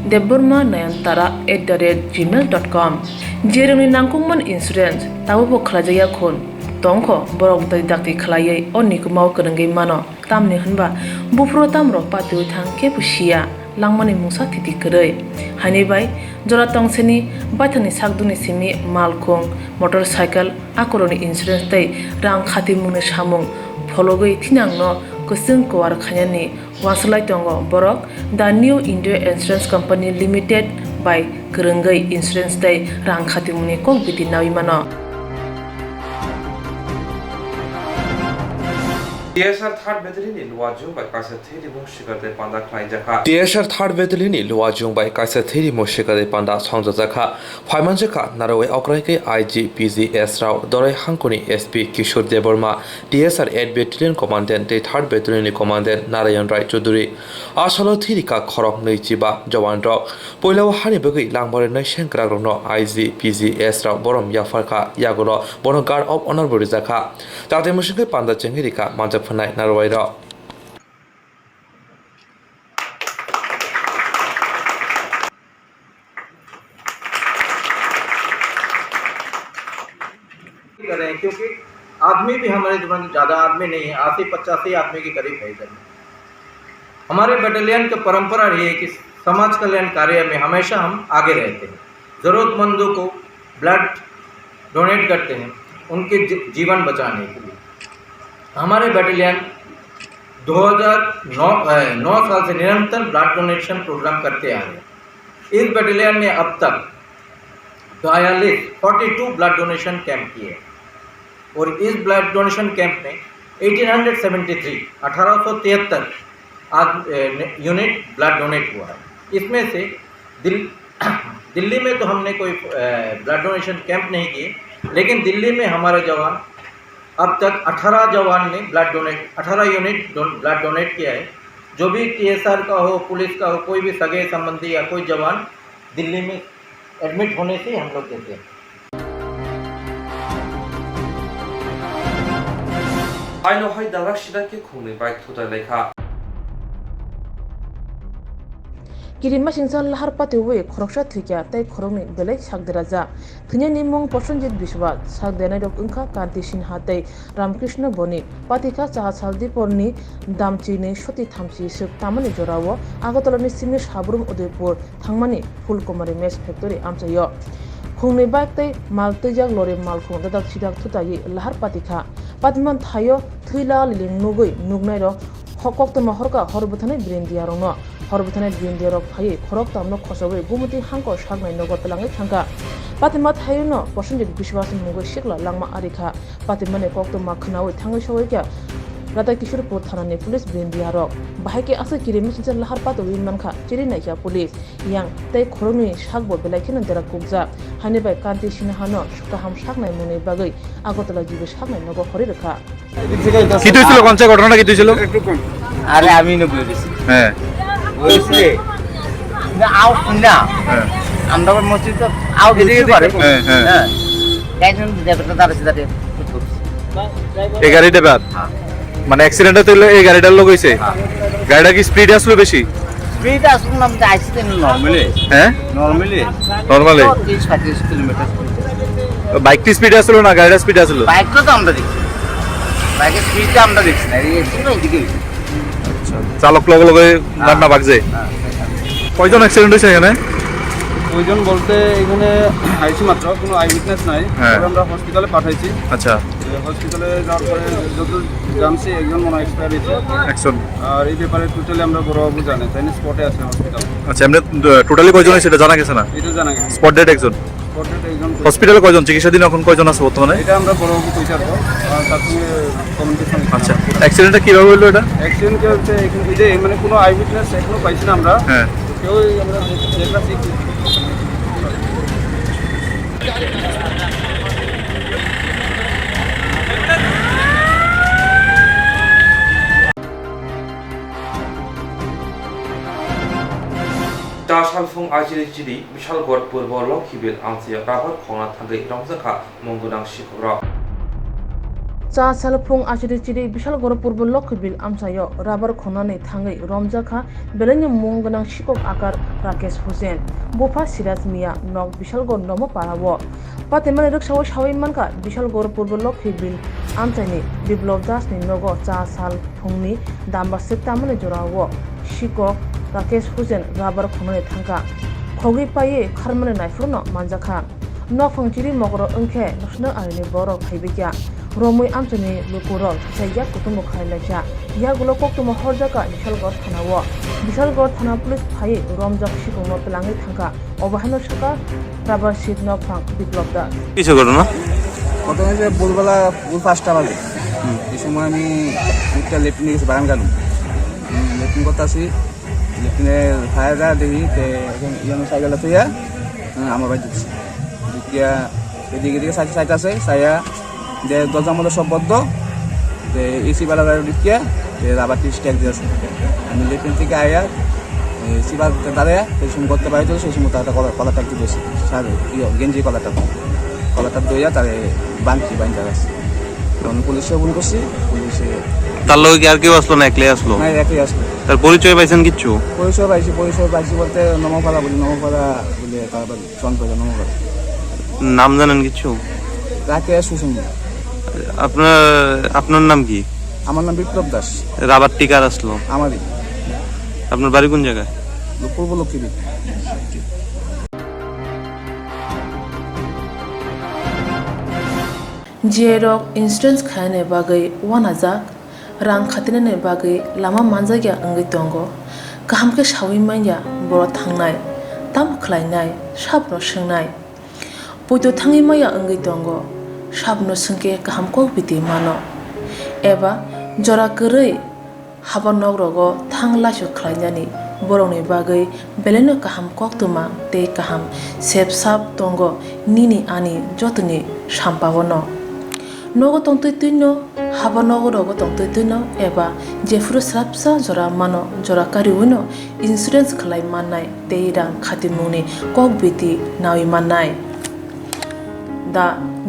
debbarma nayantara at the rate gmail dot com. Jerokni nangkukmani insurance tabukbo khlaijakya khun tongkho, borok bwtwi dakti khlaiwi o nikumao kwrwngwi mano. Tamni hwnba buphuru tamrok patiwi thang kebo siya, langmani mungsa thiti kwrwi. Haini bai jora tongseni baithangni sakdukni simi malkhung, motorcycle, akorokni insurance tei rang khatimungni samung phologwi thinangno kwchwng kwar khainani uansuk lai tongo borok. The New India Insurance Company Limited bai kwrwngwi insurance tei rang khatimungni kok biti naui mano. T S R third battalion ni Luajung bai kaisa thwi rimung sikar tei panda khlaijakha. T S R third battalion ni Luajung bai kaisa thwi rimung sikar tei panda songjakha. Phaimanjakha narwai okrai khe I G P G S rao, Dorai Hangkoni S P Kishore Debbarma, T S R eight battalion commandant tei third battalion ni commandant Narayan Rai Chaudhury. Asalo thwi rikha khorok nwi chiba jowan rok. Puila o hani bagwi langmari naiseng kwrak rokno I G P G S rao borom yapharkha, yagulo bono Guard of Honor bo rijakha. Chati musingwi panda chengwi rikha manjak phanai narwai rok. Army भी हमारे दुकान ज़्यादा आदमी नहीं है, अस्सी पचासी आदमी के करीब है इधर। हमारे बटालियन की परंपरा रही है कि समाज कल्याण कार्य में हमेशा हम आगे रहते हैं। ज़रूरतमंदों को ब्लड डोनेट करते हैं उनके जी-, जीवन बचाने के लिए। हमारे बटालियन दो हज़ार नौ, अ, नौ साल से निरंतर ब्लड डोनेशन प्रोग्राम करते आ रहे हैं। इस बटालियन ने अब तक बयालीस, forty two blood donation camp किए हैं। और इस ब्लड डोनेशन कैंप में एटीन हंड्रेड सेवेंटी थ्री, अठारह सौ तिहत्तर आद-, ए, ने-, यूनिट ब्लड डोनेट हुआ है। इसमें से दिल-, दिल्ली में तो हमने कोई, ए, ब्लड डोनेशन कैंप नहीं किए, लेकिन दिल्ली में हमारे जवान, अब तक अठारह जवान ने ब्लड डोनेट, अठारह यूनिट डो-, ब्लड डोनेट किया है। जो भी टीएसआर का हो, पुलिस का हो, कोई भी सगे संबंधी या कोई जवान दिल्ली में एडमिट होने से हम लोग देते हैं। Aino hai dalak sida khe khungnwi bike thutai lai kha. Kirimasingcha lahar patiwi khoroksa thwikha tei khoroknwi belai sak derajak. Thwinani mung Prosenjit Biswas, sak dernairok wngkha Kanti Sinha tei Ramkrishna Bonik. Patikha Chahasal Diporni damchini soti thamchi swk tamani jorao Agartalani simi Sabrum Udaipur thangmani Phulkumari Mech Factory amchaio. Khungnwi bike tei mal twijak lori malkhung dadak sidak thutaiwi lahar patikha. Patiman thaio thwila liling nugwi nuknairok ho-, koktwma horkha hor bwthanai brindiarokno. Hor bwthanai brindiarok phaiwi khorok tamno khosogwi gumuti hangko saknai nogo twlangwi thangkha. Patima thaiono Prosenjit Biswas mungwi sikla langma arikha. Patimani koktwma khwnawi thangwi sogwi kha Radha Kishorpur thanani police brindiarok. Bahai khe aswk kirimasingcha lahar patwi mankha chiri naikha police. Yang tei khoroknwi sakbo belai kheno dera kukjak. Haini bai Kanti Sinhano kaham saknai mungni bagwi Agartala G B saknai nogo hori rwkha. কি হয়েছিল? কোন সে ঘটনাটা কি হয়েছিল? আরে আমি না বলে দিছি। হ্যাঁ। বলেছিলে না, আউট না। হ্যাঁ। আমরা আবার মসজিদ তো আউট হতে পারে। হ্যাঁ, হ্যাঁ। হ্যাঁ। তাই জন্য ড্রাইভারটা দাঁড়াচ্ছে, দাঁড়িয়ে। এই গাড়ি ড্রাইভার? হ্যাঁ। মানে অ্যাক্সিডেন্টটা তো এই গাড়িটার লোক হয়েছে? হ্যাঁ। গাড়িটা কি স্পিড আসলো বেশি? স্পিড আসলো না, আমি তো আইসি তো নরমালি। হ্যাঁ? নরমালি। নরমালি? তিরিশ পঁয়ত্রিশ কিলোমিটার স্পিড। বাইকটি স্পিড আসলো না গাড়িটা স্পিড আসলো? বাইকটা তো আমরা দেখছি। বাইকের স্পিডটা আমরা দেখছি না, এই এসে না এদিকে হয়েছে। আচ্ছা, চালক লগে লগে হ্যাঁ। রান্না বাগছে। হ্যাঁ, হ্যাঁ। কয়জন অ্যাক্সিডেন্ট হয়েছে এখানে? কয়জন বলতে এখানে আইসি মাত্র, কোনো আই উইটনেস নাই। হ্যাঁ। তবে আমরা হসপিটালে পাঠাইছি। আচ্ছা। হসপিটালে যাওয়ার পরে যত জানছি একজন মনে হয় এক্সপায়ার হয়েছে। একজন। আর এই ব্যাপারে টোটালি আমরা বড়বাবু জানি, তাই না, স্পটে আছে হসপিটাল। আচ্ছা, এমনি, আহ, টোটালি কয়জন হয়েছে এটা জানা গেছে না? এটা জানা গেছে। স্পট ডেড একজন। স্পট ডেড একজন। হসপিটালে কয়জন চিকিৎসাধীন এখন কয়জন আছে বর্তমানে? এটা আমরা বড়বাবু কইতে পারবো। আর তার সঙ্গে কমিউনিকেশন। আচ্ছা, অ্যাক্সিডেন্টটা কিভাবে হলো এটা? অ্যাক্সিডেন্ট কি হচ্ছে, এখন এই যে মানে কোনো আই উইটনেস এখনো পাইছি না আমরা। হ্যাঁ। তো কেউই আমরা যে-, যেটা ঠিক Cha salphung achiri chiri Bishalgarh Purbo Lokhibil amchaio rabar khongna thangwi romjakha mung gwnang sikhokrok. Cha salphung achiri chiri Bishalgarh Purbo Lokhibil amchaio rabar khongnani thangwi romjakha belaini mung gwnang sikhok akar Rakesh Hussain, bupha Siraj Mia, nok Bishalgarh Nomo Parao. Patimani rwksao sawi mankha Bishalgarh Purbo Lokhibil amchaini Biplop Das ni nogo cha sal phungni damba swk tamani jorao sikhok Rakesh Hussain rabar khongnani thangkha. Khogwi paiwi kharmani naiphurno manjakha. Nokphang chiri mokoro wngkhe nosno arini borok phaibaikha. Romwi amchaini lukurok kisa yak kutung bo khlai laikha. Yagulo koktwma horjakha Bishalgarh thanao. Bishalgarh thana police phaiwi romjak sikhokno twlangwi thangkha. Obo haino sakha rabar sik nokphang Biplop Das. কিসে ঘটনা? প্রথমে যে ভোরবেলা ভোর পাঁচটা বাজে, এই সময় আমি একটা লেট্রিনে গেছি বাগান গার্ডেন। হুম, লেট্রিন করতে আসি, লেট্রিনে ফায়ার যায় দেখি, তে এখন ইয়ানো সাইকেলটা থইয়া, হ্যাঁ, আমার বাড়ি ঢুকছি। ঢুকিয়া এদিকে এদিকে সাইড সাইড আছে, চাইয়া যে দরজার মধ্যে সব বদ্ধ, যে এসি বেলা বেলা ঢুকিয়া, যে রাবার টিস ট্যাগ দিয়েছে। আমি লেট্রিন থেকে আইয়া, এসি বার দাঁড়াইয়া, সেই সময় করতে পারি তো, সেই সময় তার একটা কলার, কলার ট্যাগ দিয়েছে। স্যার, ইয়ে, গেঞ্জি কলার ট্যাগ। কলার ট্যাগ ধইয়া তারে বাঁধছি, বাঁধা গেছে। তখন পুলিশে ফোন করছি, পুলিশে তার লগে কি আর কেউ আসলো না, একলাই আসলো? না, একলাই আসলো। তার পরিচয় পাইছেন কিচ্ছু? পরিচয় পাইছি, পরিচয় পাইছি বলতে নমপাড়া বলি, নমপাড়া বলে তার বাড়ি। চন্দ্রপ্রভা নমঃ করে। নাম জানেন কিছু? রাকেশ হোসেন। আপনার, আপনার নাম কি? আমার নাম বিপ্লব দাস। রাবার টিকার আসলো। আমারই। আপনার বাড়ি কোন জায়গায়? পূর্ব Lakshmipur. J rok insurance khainani bagwi uanajak, rang khatinani bagwi lama manjakya wngwi tongo. Kaham khe saui manya boro thangnai, tamo khlainai, sabono swngnai. Poito thangwi maya wngwi tongo, sabono swngkhe kaham kok biti mano. Eba jora kwrwi haba nok rogo thang laisu khlainani borokni bagwi belaino kaham koktwma tei kaham sep sap tongo nini ani jotoni sampao no. Nogo tongtwi twino, haba nogo rogo tongtwi twino eba jephuru swrapsa jora mano jora kariwino insurance khlai mannai tei rang khatimungni kok biti naui mannai. The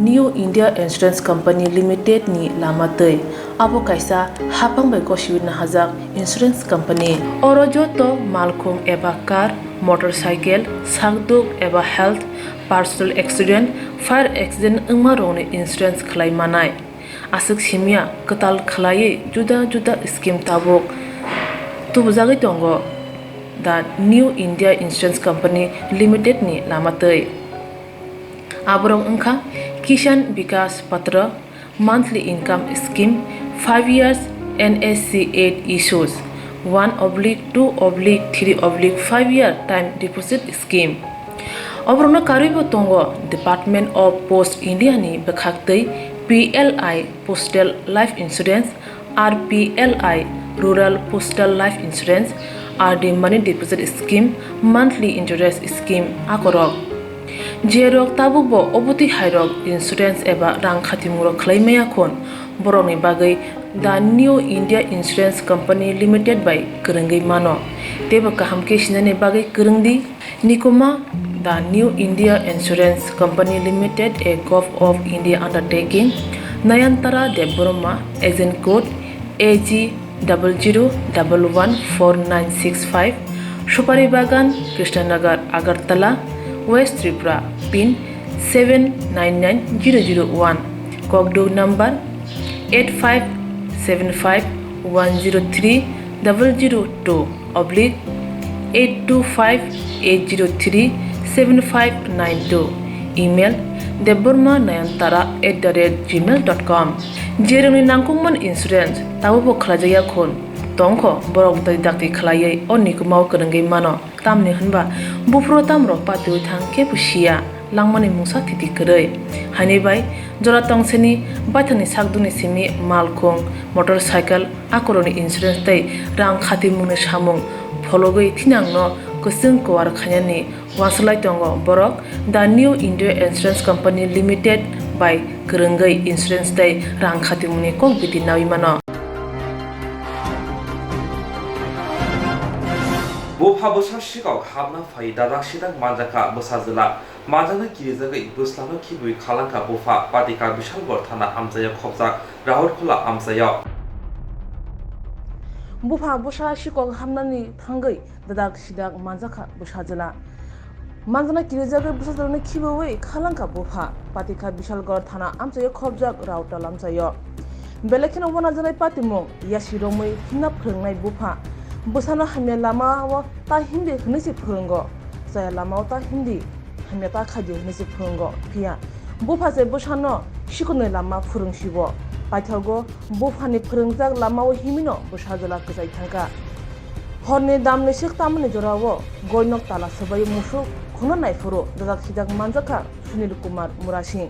New India Insurance Company Limited ni lama twi. Abo kaisa haphang bai gosiwi nahajak insurance company. Oro joto malkhung eba car, motorcycle, sakduk eba health, personal accident, fire accident wngma rokni insurance khlai manai. Aswk simya kwtal khlaiwi juda juda scheme tabuk tubujagwi tongo. The New India Insurance Company Limited ni lama twi. Aborok wngkha Kisan Vikas Patra, monthly income scheme, five years N S C eight issues, one oblique two oblique three oblique five year time deposit scheme. Oborokno karwibo tongo Department of Post India ni bwkhaktwi P L I Postal Life Insurance, R P L I Rural Postal Life Insurance, R D Money Deposit Scheme, Monthly Interest Scheme akorok. Jerok tabukbo obotwi hairok insurance eba rang khatimungro khlai maya khun, borokni bagwi The New India Insurance Company Limited bai kwrwngwi mano. Teibo kaham khe sinani bagwi kwrwngdi. Nikuma, The New India Insurance Company Limited, a Govt of India undertaking, Nayantara Debbarma, agent code A G double zero double one four nine six five, Supari Bagan, Krishnanagar, Agartala, West Tripura, pin seven nine nine zero zero one, Kokduk number eight five seven five one zero three double zero two oblique eight two five eight zero three seven five nine two, email debbarma nayantara at the rate gmail dot com. Jerokni nangkukmani insurance tabukbo khlaijakya khun tongkho, borok dakti dakti khlaiwi o nikumao kwrwngwi mano. Tamni hwnba buphuru tamrok patiwi thang kebo siya, langmani mungsa thiti kwrwi. Haini bai jora tongseni baithangni sakdukni simi malkhung, motorcycle, akorokni insurance tei rang khatimungni samung phologwi thinangno kwchwng kuar khainani uansuk lai tongo borok. The New India Insurance Company Limited bai kwrwngwi insurance tei rang khatimungni kok biti naui mano. Bupha bwsa sikok hapna phai dadak sidak manjakha bwsajwla. Manjakna kirijagwi bwslano khibiwi khalangkha bupha, patikha Bishalgarh thana amchaio khopjak Rahutkhola amchaio. Bupha bwsa sikok hapnani thangwi dadak sidak manjakha bwsajwla. Manjakna kirijagwi bwsajwlano khibiwi khalangkha bupha, patikha Bishalgarh thana amchaio khopjak Rahutkhola amchaio. Belai kheno uanajaknai patimung yasi romwi himna phwrwngnai bupha. Bwsano hamya lamao ta himdi hwnwi se phwrwngo, chaya lamao ta himdi hamya ta khaidi hwnwi se phwrwngo. Phiya bupha se bwsano sikonwi lama phwrwngsibo. Paithago buphani phwrwngjak lamao himwino bwsajwla kwchai thangkha. Horni damni swk tamani jorao goinok tala swbai musuk khungna naiphuru dajak sijak manjakha Sunil Kumar Murasing,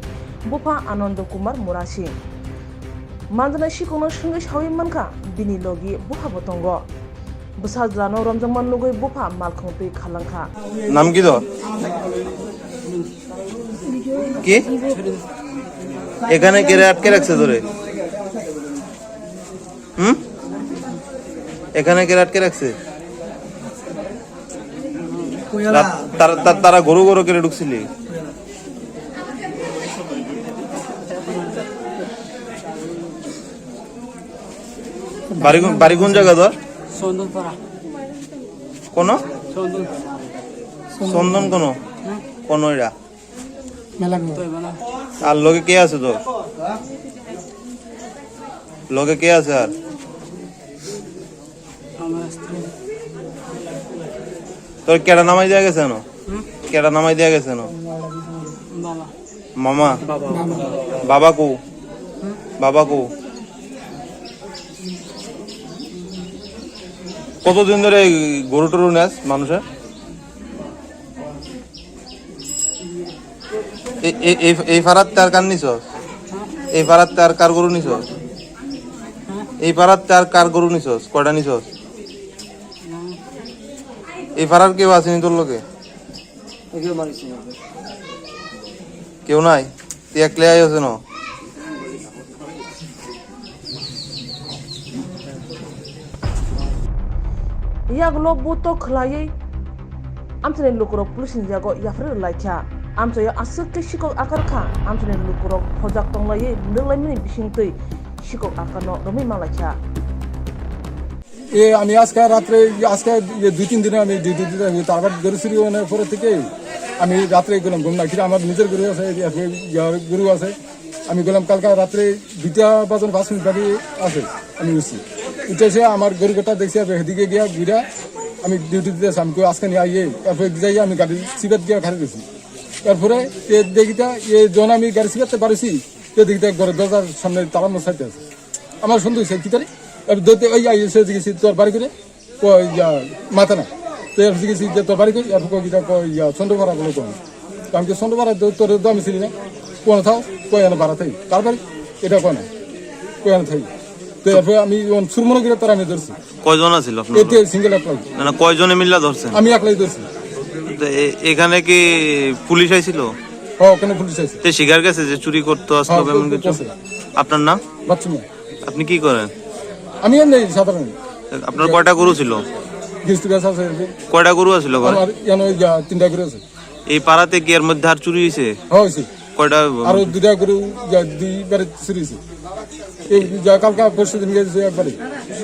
bupha Anando Kumar Murasing. Manjaknai sikokno swngwi saui mankha, bini logi buphabo tongo. Bwsajwlano romjakma nugwi bupha malkhung twi khalangkha. নাম কি তোর? কি? এখানে কে আটকে রাখছে তোরে? হুম? এখানে কে আটকে রাখছে? রা-, তারা, তা-, তারা ঘুরু ঘুরু করে ঢুকছিলি? বাড়ি কোন, বাড়ি কোন জায়গা তোর? চন্দনপাড়া। কোন? চন্দনপাড়া। চন্দন কোন? হ্যাঁ। কোন এরা? মেলাগ্রো। আর লগে কে আছে তোর? লগে কে আছে আর? আমার স্ত্রী। তোর কেডা নামাই দিয়া গেছে নো? হুম? কেডা নামাই দিয়া গেছে নো? বাবা। মামা? বাবা। বাবা কো? হুম? বাবা কো? কতদিন ধরে এই গরু টরু নেস মানুষের? এ-, এ-, এই, এই ফারাত তার কার নিছস? এই ফারাত তার কার গরু নিছস? এই ফারাত তার কার গরু নিছস? কয়টা নিছস? এই ফারার কেউ আসেনি তোর লগে? কেউ নাই? Tiyak le ayo seno. Yak lo buto khwlaiwi amchaini lukurok police ni yago yapharwi rwlaikha. Amchaio aswk khe sikok akar kha, amchaini lukurok hojak tonglaiwi nukhlaimani bisingtwi sikok akarno romwi manlaikha. এ, আমি আজকে রাত্রে, আজকে যে দুই তিন দিনে আমি ডিউটি দিতে আমি তারপর গরু চুরি অনার পরে থেকে আমি রাত্রে গেলাম ঘুম না, কিন্তু আমার নিজের গরু আছে, এরপরে ইয়ার গরু আছে। আমি গেলাম কালকে রাত্রে দুইটা বাজার পাঁচ মিনিট বাকি আছে, আমি উঠছি। উঠে এসে আমার গরু কটা দেখছি, আর এদিকে গিয়া ঘুরে আমি ডিউটি দিতে আসি। আমি কই, "আজকে নিয়ে আইয়ে।" তারপরে যাই আমি গাড়ি সিবাত গিয়া খাড়ি দিয়েছি। তারপরে এ দেখিতা, এ যখন আমি গাড়ি সিবাতে পারেছি, এ দেখিতা ঘরের দরজার সামনে তালা মশাইতে আছে। আমার সন্দেহ হয়েছে, "কি তারে?" আমি ধরতে ওই আইয়ে সে জিজ্ঞেস, "তোর বাড়ি করে?" কয়, "ইয়া, মাথা না।" তো এর জিজ্ঞেস, "যে তোর বাড়ি করে?" এর কয়, "কিতা?" কয়, "ইয়া, চন্দ্রপাড়া বলে কয়।" তো আমি কি, "চন্দ্রপাড়া তো তোর তো আমি চিনি না, কোন থাও?" কয়, "এনে বাড়া থাই।" "কার বাড়ি?" "এটা কয় না, কয় এনে থাই।" তো এরপরে আমি যখন সুরমনে গিয়ে তারা আমি ধরছি। কয়জন আছিল আপনার এতে লগে? Single apply. না, না, কয়জনে মিল্লা ধরছেন? আমি একলাই ধরছি। তো এ-, এখানে কি পুলিশ আইছিল? হ্যাঁ, ওখানে পুলিশ আছে। তে স্বীকার গেছে যে চুরি করতো আসলো হ্যাঁ, এমন কিছু? করছে। আপনার নাম? বাচ্চু মিয়া। আপনি কি করেন? আমি এমনি সাধারণ। আপনার কয়টা গরু ছিল? গিরিশ গাছ আছে এরকম। কয়টা গরু আছিল ঘরে? আমার এখানে ওই যা তিনটা গরু আছে। এই পাড়াতে কি এর মধ্যে আর চুরি হয়েছে? হ্যাঁ, হয়েছে। কয়টা? আরো দুইটা গরু যা দুইবারে চুরি হয়েছে। এই যা কালকা পরশু দিন গেছে একবারে।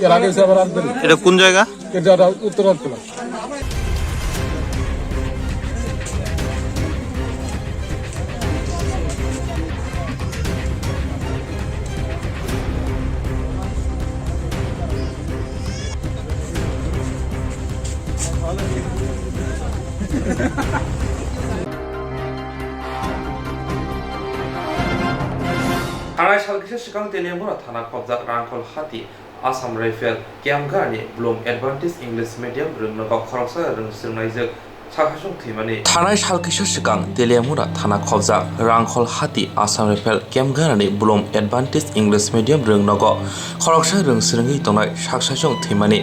এর আগে হয়েছে আবার আরেকবারে। এটা কোন জায়গা? এটা উত্তর আটতলা। Thanai sal kisa swkang Teliamura thana khobjak Rangkhol hati Assam Rifle camp ganani Bloom Advantage English Medium rwngnogo khoroksa rwng swrwngnaijak sakhaisong thwimani. Thanai sal kisa swkang Teliamura thana khobjak Rangkhol hati Assam Rifle camp ganani Bloom Advantage English Medium rwngnogo khoroksa rwng swrwngwi tongnai saksaisong thwimani.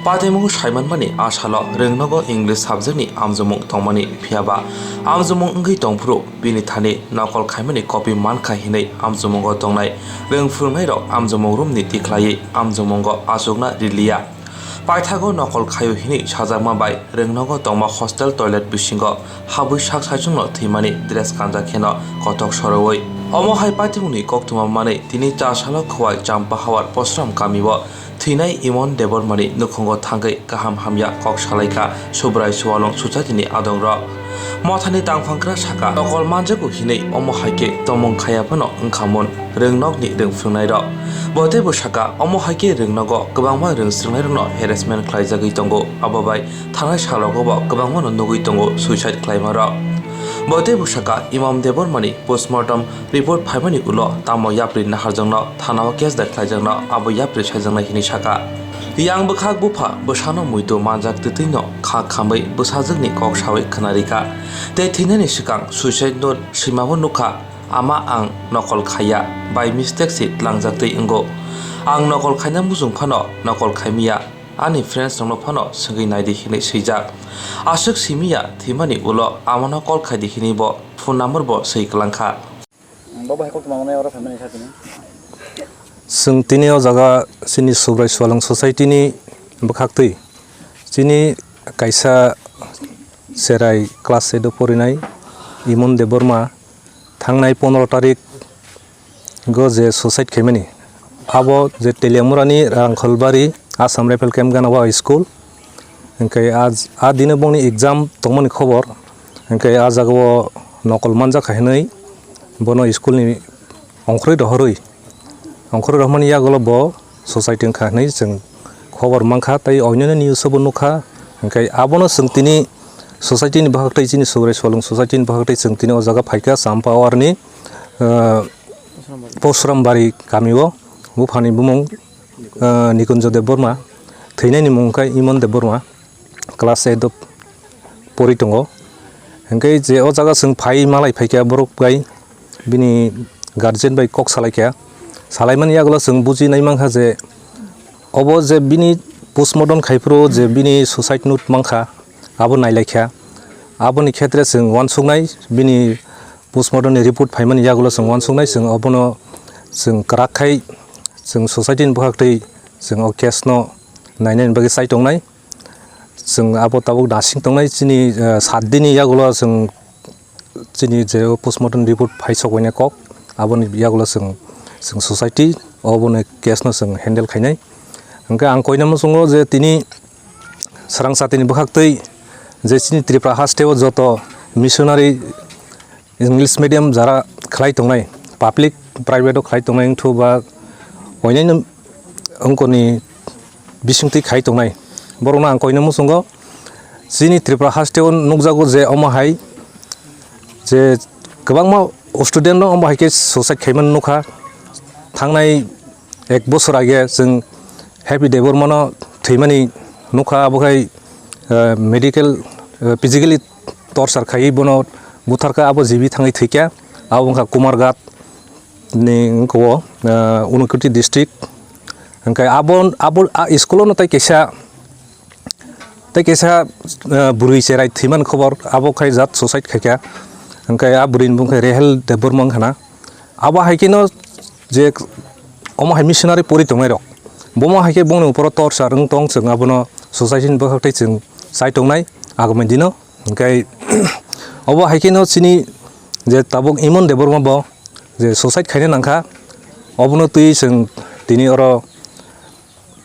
Patimung saimanmani a salo rwngnogo English subject ni amjomung tongmani, phiyaba amjomung wngwi tongphuru bini thani nokol khaimani copy mankha hinwi amjomungo tongnai rwng phwrwngnairok amjomung room ni tikhlaiwi amjomungo achukna riliya. Paithago nokol khaio hinwi sajakma bai rwngnogo tongma hostel toilet bisingo habwi sak saichungno thwimani dress kanjak kheno kothok sorowi. Omo hai patimungni koktwma manwi tini chasalo Khowai Champa Hawar Posram kamio thwinai Imon Debbarmani nukhungo thangwi kaham hamya kok salaikha Subrai Sualung society ni adongrok. Mothani tangphangkra saka, nokol manjago hinwi omo hai khe tongmung khaya phano wngkha mun rwngnokni rwng phwrwngnairok. Bo teibo saka, omo hai khe rwngnogo kwbangma rwng swrwngnairokno harassment khlaijagwi tongo, abo bai thangnai salrogo bo kwbangmano nugwi tongo suicide khlaimarok. Bo teibo saka, Imon Debbarmani postmortem report phaimani ulo tamo yapri naharjakno thanao case dai khlaijakno abo yapri saijaknai hinwi saka. Yang bwkhak bupha bwsano muitu manjak twtwino kha khamwi bwsajwkni kok sawi khwnarikha. Tei thwinani swkang suicide note swimabo nukha, "Ama ang nokol khaiya, by mistake se tlangjak twi wngo. Ang nokol khaina muchung phano nokol khaimiya, ani friends rokno phano swngwi naidi," hinwi swijak. Aswk simiya thwimani ulo amano call khaidi hinwi bo phone number bo swi kwlangkha. Bo bai kok tongmani oro phaimani sa tini. Chwng tini o jaga chini Subrai Sualung society ni bwkhaktwi chini kaisa cherai class eight o porinai Imon Debbarma thangnai pondro tarik go je suicide khaimani abo je Teliamura ni Rangkholbari Assam Rifle Camp gana o school. Hwnkhe a, a dino bongni exam tongmani khobor. Hwnkhe a jagao nokol manjak hai hwnwi bono school ni ongkhorwi rohorwi Ongkhorwi rohormani yagulo bo society wngkha hwnwi chwng khobor mankha, tei oinoni news o bo nukha. Hwnkhe abono chwng tini society ni bwkhak tei chini Subrai Solwng society ni bwkhak tei chwng tini o jaga phaikha Champawar ni, ah, Porsuram Bari kami o. Buphani bumung, ah, Nikunjo Debbarma, thwinani mung khe Imon Debbarma. Class eight o pori tongo. Hwnkhe je o jaga chwng phai malai phaikha borok bai bini guardian bai kok salaikha. Salaimani yagulo chwng buji nai mankha je obo je bini postmortem khaiphuru je bini suicide note mankha, abo nailaikha. Aboni khetre chwng uansuknai bini postmortem ni report phaimani yagulo chwng uansuknai, chwng obono chwng kwrak khai chwng society ni bwkhak twi chwng o case no nainani bagwi chai tongnai. Chwng abo tabuk nasing tongnai chini, eh, sat dini yagulo chwng chini je postmortem report phai sok baina kok, aboni yagulo chwng, chwng society oboni case no chwng handle khainai. Hwnkhe ang koina muchungo je tini swrang satini bwkhak twi je chini Tripura haste o joto missionary English medium jara khlai tongnai, public private o khlai tongnai wngthu ba oinani wngkoni bisingtwi khai tongnai, borokno ang koina muchungo. Chini Tripura haste o nukjago je omo hai je kwbangma student no omo hai khe suicide khaimani nukha. Thangnai ek bosor age chwng Happy Debbarmano thwimani nukha, abo khai, eh, medical, eh, physically torture khaiwi bono butharkha, abo jibi thangwi thwikha. Abo wngkha Kumarghat ni wngkha o, eh, Unakoti district. Hwnkhe abo, abo a school-o no tei kaisa Tei kaisa, eh, bwrwi cherai thwiman khobor, abo khai jat suicide khaikha. Hwnkhe a bwrwini bumung khai Rehel Debbarma wngkhana. Abo hai kheno je omo hai missionary pori tongnairok, bomo hai khe bongni uporo torchar wng tong, chwng abono society ni bwkhak tei chwng chai tongnai agamai dino. Hwnkhe obo hai kheno chini je tabuk Imon Debbarma bo je suicide khaina nangkha, obono twi chwng tini oro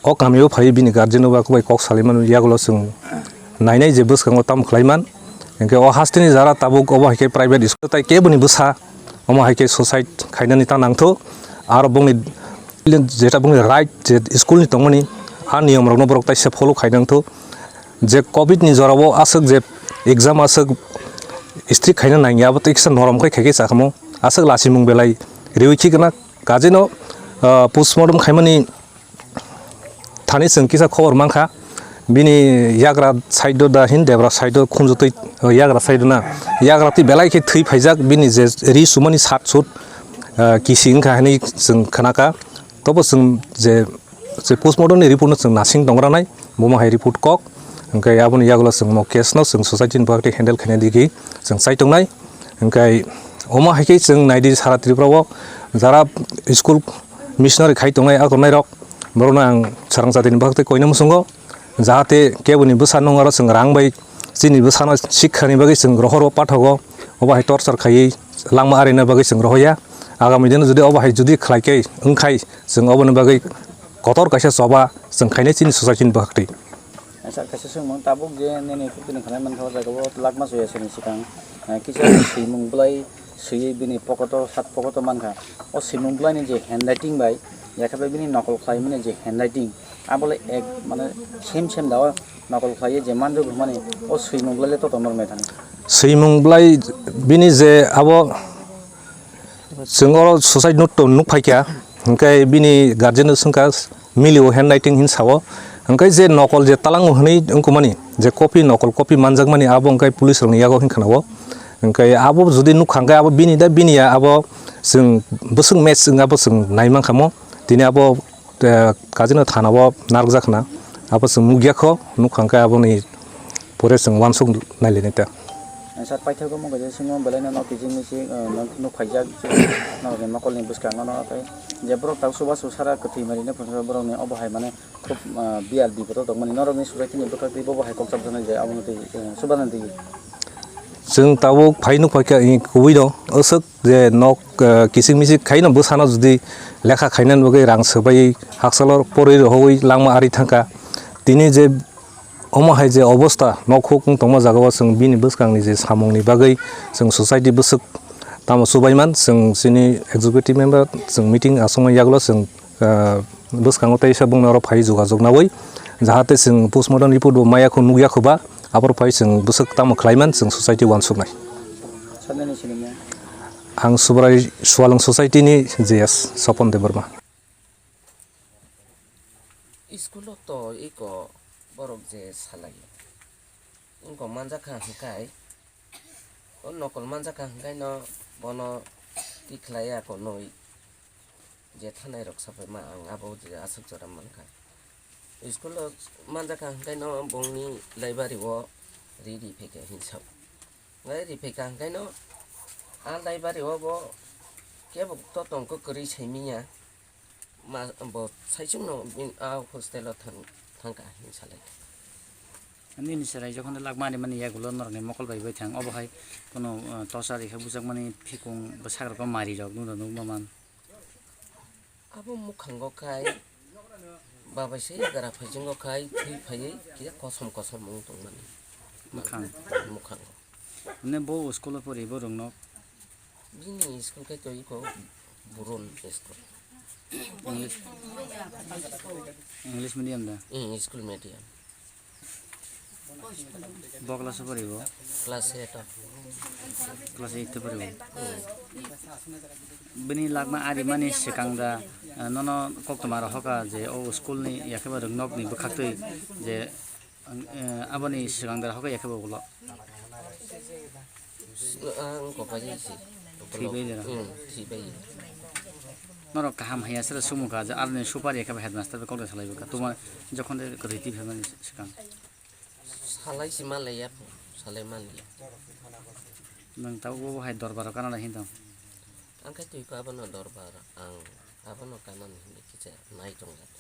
O kamio phai bini guardian o ba bai kok salaimani yagulo chwng nainai je bwskango tamo khlaiman. Hinkhe o hasteni jara tabuk obo hai khe private school tai keboni bwsa omo hai khe suicide khainani ta nangtho. Aro bongni jeta bongni right je school ni tongmani a niyom rokno borok taisa follow khai nangtho. Je covid ni jorao aswk je exam aswk strict khaina nangya abo tei kisa norom khai khai khe chakamo aswk lachimung belai riwi khikna kajeno, ah, postmortem khaimani Thani chwng kisa khobor mankha, bini yagra side o da hin debra side o khunju twi, o yagra side o na, yagra twi belai khe thwi phaijak, bini je ri sumani sat sut, ah, kisi wngkha hinwi chwng khnakha. Tobo chwng je, je postmortem ni report no chwng nasing tongranai, bomo hai report kok, hwnkhe aboni yagulo chwng mo case no chwng society ni bagwi handle khaina digwi chwng chai tongnai. Hwnkhe omo hai khe chwng naidi sara Tripura o jara school missionary khai tongnai, a tongnai rok, borokno ang swrang jatini bagwi koina muchungo, jahate keboni bwsa nung aro chwng rang bai chini bwsano sikhani bagwi chwng rohoro pathogo, obo hai torchar khaiwi langma arina bagwi chwng rohoya. Agami dino jodi obo hai jodi khlai khe wngkhai chwng oboni bagwi kotor kaisa choba chwng khainai chini society ni bagwi. Acha, kaisa swngmung, tabuk je nini phukuni khanai mankha o jaga o lakma soya sani swkang, eh, kisa swimung bwlai swiwi bini pocket o, sat pocket o mankha. O swimung bwlai ni je handwriting bai, yakhe bai bini nokol khlai mani je handwriting, abo le ek, mane, same same da o nokol khlai je manjak mani, o swimung bwlai le to tonor methani. Swimung bwlai bini je abo Chwng oro suicide note to nuk phaikha, hwnkhe bini guardian no swngkha, milio handwriting hin sao, hwnkhe je nokol je talango hwnwi wngkukmani, je copy, nokol copy manjakmani, abo hwnkhe police rokni yago hin khwnao, hwnkhe abo jodi nukha hwnkhe abo bini da bini ya, abo chwng bwswk match wng, abo chwng nai mankha mo, tini abo, eh, kajino thana o narwkjak khna, abo chwng nukya kho, nukha hwnkhe aboni pore chwng uansuk nailainai ta. Sir, paithago mo kaisa simo belai no nok kijing misi, eh, nok, nok khaijak, norokni mokolni bwskango no, tei je borok tak chubachu sara kwthwi mari no phunukha borokni obo hai mane khub, eh, biyal bipodo tongmani norokni society ni bwkhak twi bobo hai kok chapjaknai je abono twi, eh, chubanani twi. Chwng tabuk phai nuk phaikha, eh, kubui no, aswk je nok, eh, kiching miching khaino bwsano jodi lekha khainani bagwi rang swbai hakchalo porwi rohoi langma ari thangkha. Tini je omo hai je obosta nok huk wng tongma jagao chwng bini bwskangni je samungni bagwi chwng society bwswk Tamo subaiman, chwng chini executive member, chwng meeting asongma yagulo chwng, ah, bwskango teisa bongni oro phai jogajog nawi, jahate chwng postmortem report bo maya kho nukya kho ba, aboro phai chwng bwswk tamo khlaiman chwng society uansuknai. Ang Subrai Sualwng Society ni J S Sopon Debbarma. School o to iko borok je salai. Wngkha manjakha hwnkhe, o nokol manjakha hwnkhe no bono tikhlai ya konwi je thanai rok sapai ma ang abo je aswk jora mankha. School o manjakha hwnkhe no bongni library o ri ri phaikha hinwi sao. Ngai ri phaikha hwnkhe no a library o bo kebo to tongkha kwrwi saimanya. Ma, bo saichung no bin, a hostel o thang, thangkha hinwi salai. Nini chwrai jokhon lakma rimani yagulo norokni mokol bai bai thang, obo hai kono, uh, tosa rikha bujakmani phikung bwsakrogo mari rok nukno nukma man. Abo mukhango khai, babai se gara phaijingo khai, thwi phaiwi kisa kosom kosom wng tongmani. Mukhang. Mukhango. Hwnwi bo school o pori borokno? Bini school khe to iko Buron school. English, English medium da? Hmm, school medium. Bo class o pori bo? Class eight o. Class eight o pori bo? Hmm. Bini lakma arimani swkang da, eh, nono koktwma rok hoka je o school ni yakhe ba rwng nok ni bwkhaktwi je Ang, eh, aboni swkang dara hokhe yakhe bo ulo. Ang kok bai si. Thwi bai dara. Hmm, thwi bai. Norok kaham haiya sere sumukha je aroni super yakhe bo headmaster bai kok da salai bwkha. Tuma jokhon de kwrwi twi phaimani swkang. Salai si malai ya, salai mali ya. Nang tabo bo hai dorbar kana da hinto. Ang khai twi ko abono dorbar ang abono kana ni hindi kicha nai tong jat.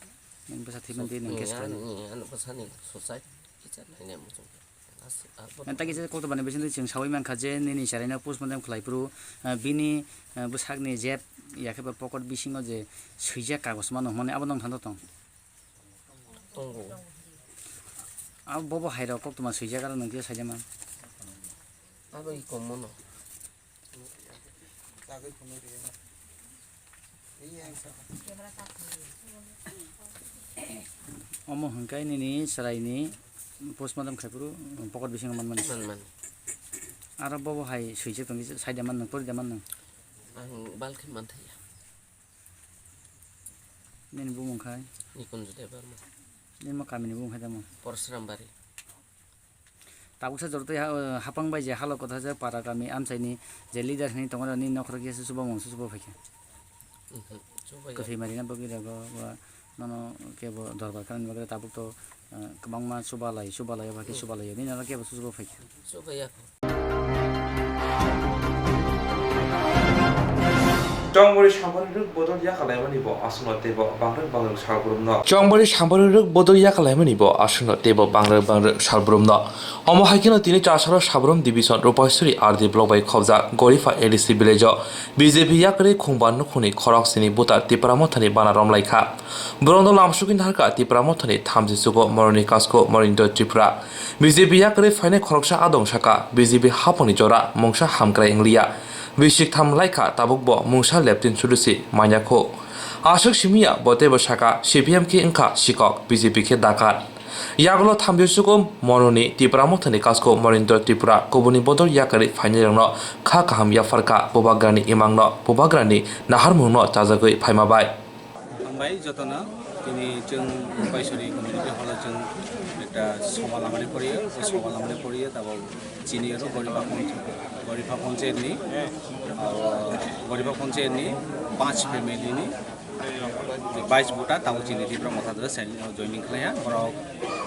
Nang bwsa thwi man di nang case khlai. Ani, ani bwsani suicide kicha naina muchung. As, abo. Nang ta kisa kokto bani bisingo chwng sawi mankha je nini chwraino postmortem khlai phuru, ah, bini, ah, bwsakni jeb yakhe ba pocket bisingo je swijak kagoj mano hwnmani abo nang thangto tong. Tongo. Abo bobo hai rok koktwma swijak aro nang kisa saida man. Abo i kom mano. Omo hwnkhe nini chwraini postmortem khai phuru pocket bisingo manmani. Manmani. Aro bobo hai swijak tongwi saida man nang, porida man nang. Ang balkhe manthaya. Nini bumung khai? Nikunju Debbarma. Nini ma kamini bumung khai tamo? Porsuram Bari. Tabuksa jora tei ha-, hapang bai je halo kotha je para kami amchaini je leader hinwi tongo, nini nokhorok ya se chuba mung se chuba phaikha. Mhm, chuba ya. Kwthwi marina bagwi rego ba nono kebo dorbar kani bagwi tabuk to, eh, kwbangma chuba lai, chuba lai, obo khe chuba lai, nini oro kebo chuba phaikha. Chuba ya kho. Chongbori samani rwk bodol yakalaimani bo aswkno teibo bangrwk bangrwk salbrumno. Chongbori samani rwk bodol yakalaimani bo aswkno teibo bangrwk bangrwk salbrumno. Omo hai kheno tini Chasaro Sabrum Division Rupaisuri R D block bai khobjak Gorifa A D C village o B J P yakarwi khungba nukhungni khorok sini buta Tipra Mothani bana romlaikha. Borokno lamsugwi naharkha Tipra Mothani thamchi chugo Moroni Kasko Morindra Tripura. B J P yakarwi phainai khoroksa adong saka B J P haphangni jora mungsa hamkrai wngliya. Bisik tham laikha tabukbo mungsa leptin sudusi manya kho. Aswk simiya bo teibo saka C P M khe wngkha sikok, B J P khe dakar. Yagulo thamchi chugo Moroni Tipra Mothani Kasko Morindra Tripura kubuni bodol yakarwi phainairokno kha kaham yapharkha Bubagrani imangno, Bubagrani naharmungno chajagwi phaima bai. Hambai jotono, tini chwng Rupaisuri community hall o chwng ekta soba lamani poriyo, o soba lamani poriyo, tabok chini oro Goriba Panch-, Goriba Panchayat ni, ah, Goriba Panchayat ni panch family ni bais buta tabok chini Tipra Motha doro joining khlaiya, borok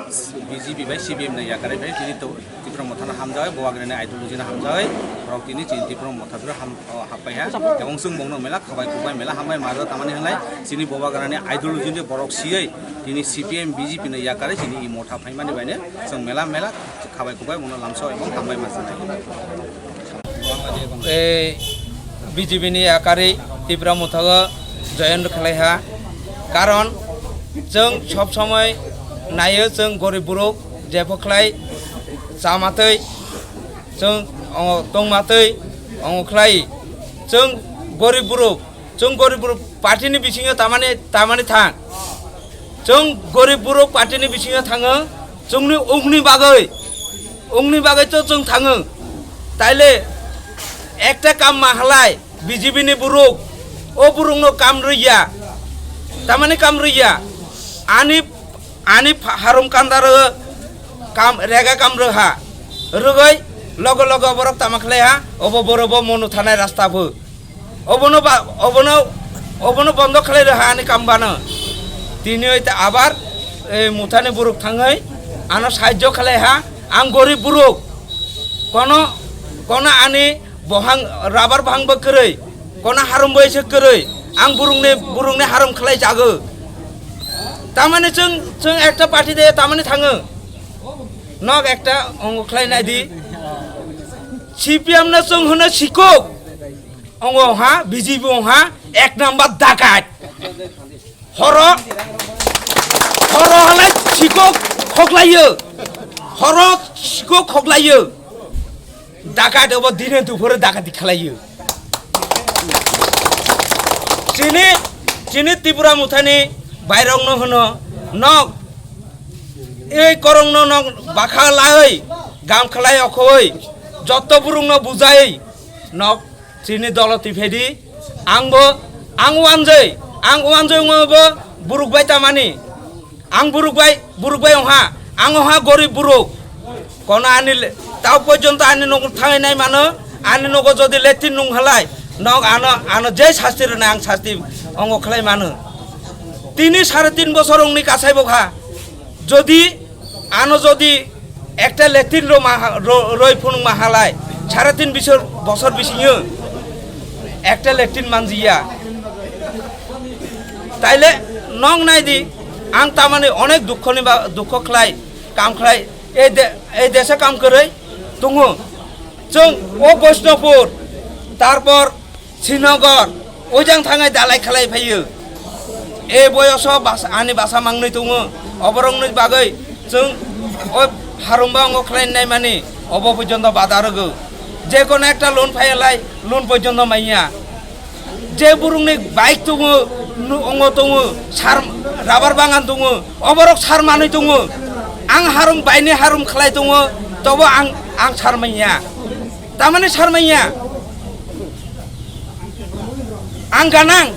B J P bai C P M ni yakarwi phai tini to Tipra Motha no hamjagwi, Bubagrani ideology no hamjagwi, borok tini chini Tipra Motha doro ham, o, hapaiha. Ebong chwng bongno mela khabai kubai mela hambai majo tamani hwnlai chini Bubagrani ideology ni borok siyoi tini C P M B J P no yakarwi chini i Motha phaimani baino chwng mela mela khabai kubai bongno lamsao ebong hambai majo nai. Ei B J P ni yakarwi Tipra Motha o join khlaiha, karon chwng sob somoi naio chwng gorib borok jepho khlai chamatwi chwng ongo tongmatwi ongo khlai Chwng gorib borok, chwng gorib borok party ni bisingo tamani, tamani thang. Chwng gorib borok party ni bisingo thango, chwngni ungni bagwi, ungni bagwi to chwng thango. Taile ekta kam ma halai, B J P ni borok, o borokno kam rwya, tamani kam rwya. Ani Ani pha-, harum kandaro kam, rega kam rwha. Rwgwi logo logo borok tama khlai ha, obo borobo monu thanai rasta bo. Obono ba, obono, obono bondo khlai rwha ani kam bano. Tini oi ta abar, e, muthani borok thangwi ano sahajjo khlai ha, ang gorib borok. Kono, kono ani bohang, rabar bohang bo kwrwi, kono harum bo ise kwrwi, ang borokni, borokni harum khlai jago. Tamani chwng, chwng ekta party de tamani thango. Nok ekta ongo khlai nai di. C P M no chwng hwno sikok. Ongo ha, B J P ong ha, ek number dakat. Horo, horo halai sikok khoklaio. Horo sikok khoklaio. Dakat obo dine duphore dakati khlaio. Chini, chini Tripura muthani bairokno hwno nok, ei korongno nok bakha lai, gam khlai okhoi, jotto burungno bujai nok chini dolo tiphedi, angbo, ang wanjai, ang wanjai wngbo buruk bai tamani. Ang buruk bai, buruk bai ongha, ang ongha gorib buruk. Kono ani le-, tao porjonto ani nogo thangai nai mano, ani nogo jodi letri nung halai, nok ano, ano je sasti rwna ang sasti ongo khlai mano. Tini sare tin bosor ongni kasai bokha. Jodi ano jodi ekta letri ro ma ha-, ro-, roi phunung ma halai, sare tin bisor, bosor bisingo ekta letri manjiya. Taile nong nai di, ang tamani onek dukho ni ba, dukho khlai, kam khlai, ei de-, ei desa kam kwrwi tongo. Chwng o Vaishnavpur, tarpor Srinagar, ojang thangai dalai khlai phaio. Ei boyoso bas-, ani basa mangnwi tongo, oborokni bagwi chwng o harumba ongo khlai nai mani, obo porjonto bada rwgo. Je kono ekta loan phaiya lai, loan porjonto manya. Je burungni bike tongo, nu-, ongo tongo, sar, rubber bagan tongo, oborok sar manwi tongo. Ang harum baini harum khlai tongo, tobo ang, ang sar manya. Tamani sar manya. Ang ganang,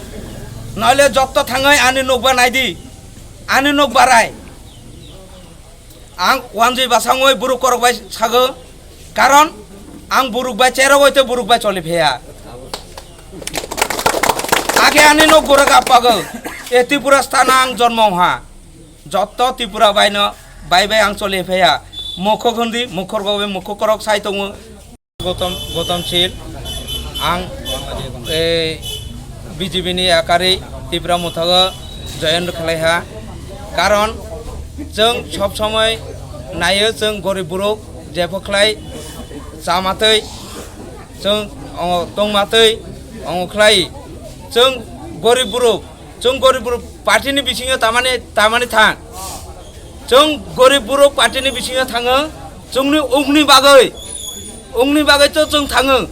noile jotto thangwi ani nokba naidi, ani nok barai. Ang wanjui basangoi buruk korok bai sago, karon ang buruk bai cherogoi tei buruk bai choli pheya. Age ani nok gura gapago, e Tripura stana ang jonmo ha. Jotto Tripura bai no bai bai ang choli pheya. Mokho khundi, mokho rok bai mokho korok sai tongo. Gautam, Gautam Sil, ang, eh, B J P ni yakarwi Tipra Motha o join khlai ha. Karon chwng sob somoi naio, chwng gorib borok jepho khlai chamatwi, chwng, o, tongmatwi, o, khlai. Chwng gorib borok, chwng gorib borok party ni bisingo tamani, tamani thang. Chwng gorib borok party ni bisingo thango, chwngni ungni bagwi, ungni bagwi to chwng thango.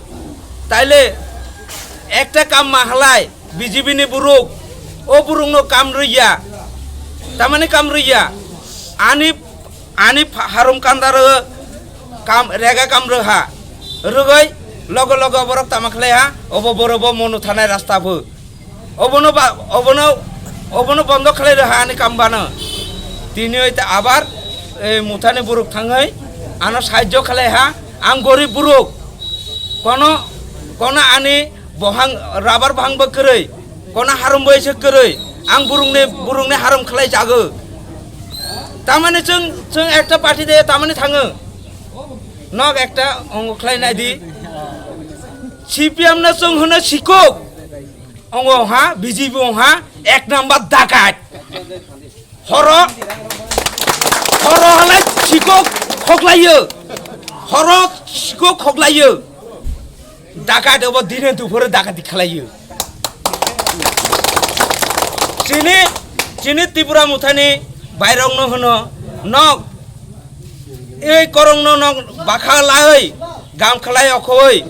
Taile ekta kam ma halai, B J P ni borok, o borokno kam rwya, tamani kam rwya, ani, ani pha-, harum kandaro kam, rega kam rwha, rwgwi logo logo borok tama khlai ha, obo borobo monu thanai rasta bo. Obono ba, obono, obono bondo khlai rwha ani kam bano. Tini oi ta abar, eh, muthani borok thangwi ano sahajjo khlai ha, ang gorib borok. Kono, kono ani bohang, rubber bohang bo kwrwi, kono harum bo ise kwrwi, ang borokni, borokni harum khlai jago. Tamani chwng, chwng ekta party de tamani thango. Nok ekta ongo khlai nai di. C P M no chwng hwno sikok. Ongo ha, B J P ong ha, ek number dakat. Horo, horo halai sikok khoklaio. Horo sikok khoklaio. Dakat obo dine duphore dakati khlaio. Chini, chini Tripura muthani bairokno hwno nok, ei korongno nok bakha lai, gam khlai okhoi,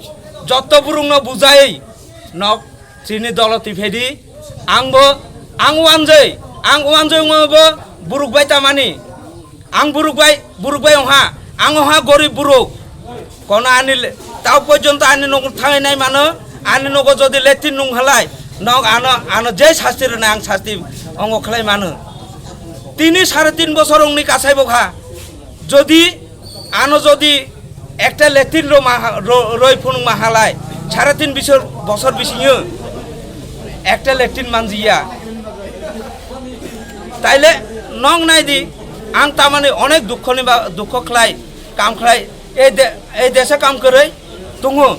jotto burungno bujai, Nok chini dolo twi phedi. Ang bo, ang wanjwi, ang wanjwi wngwi bo buruk bai tamani. Ang buruk bai, buruk bai wngha. Ang wngha gorib buruk. Kono ani le-, tao porjonto ani nogo thangwi nai mano, ani nogo jodi letri nung halai, nok ano, ano je sasti rwnai ang sasti ongo khlai mano. Tini sare tin bosor wngni kasai bo kha. Jodi ano jodi ekta letri ro ma ha-, ro-, roi phunuk ma halai, sare tin bisor, bosor bisingo ekta letri manjiya. Taile nok nai di, ang tamani onek dukho ni ba, dukho khlai, kam khlai, ei de-, ei desa kam kwrwi tongo.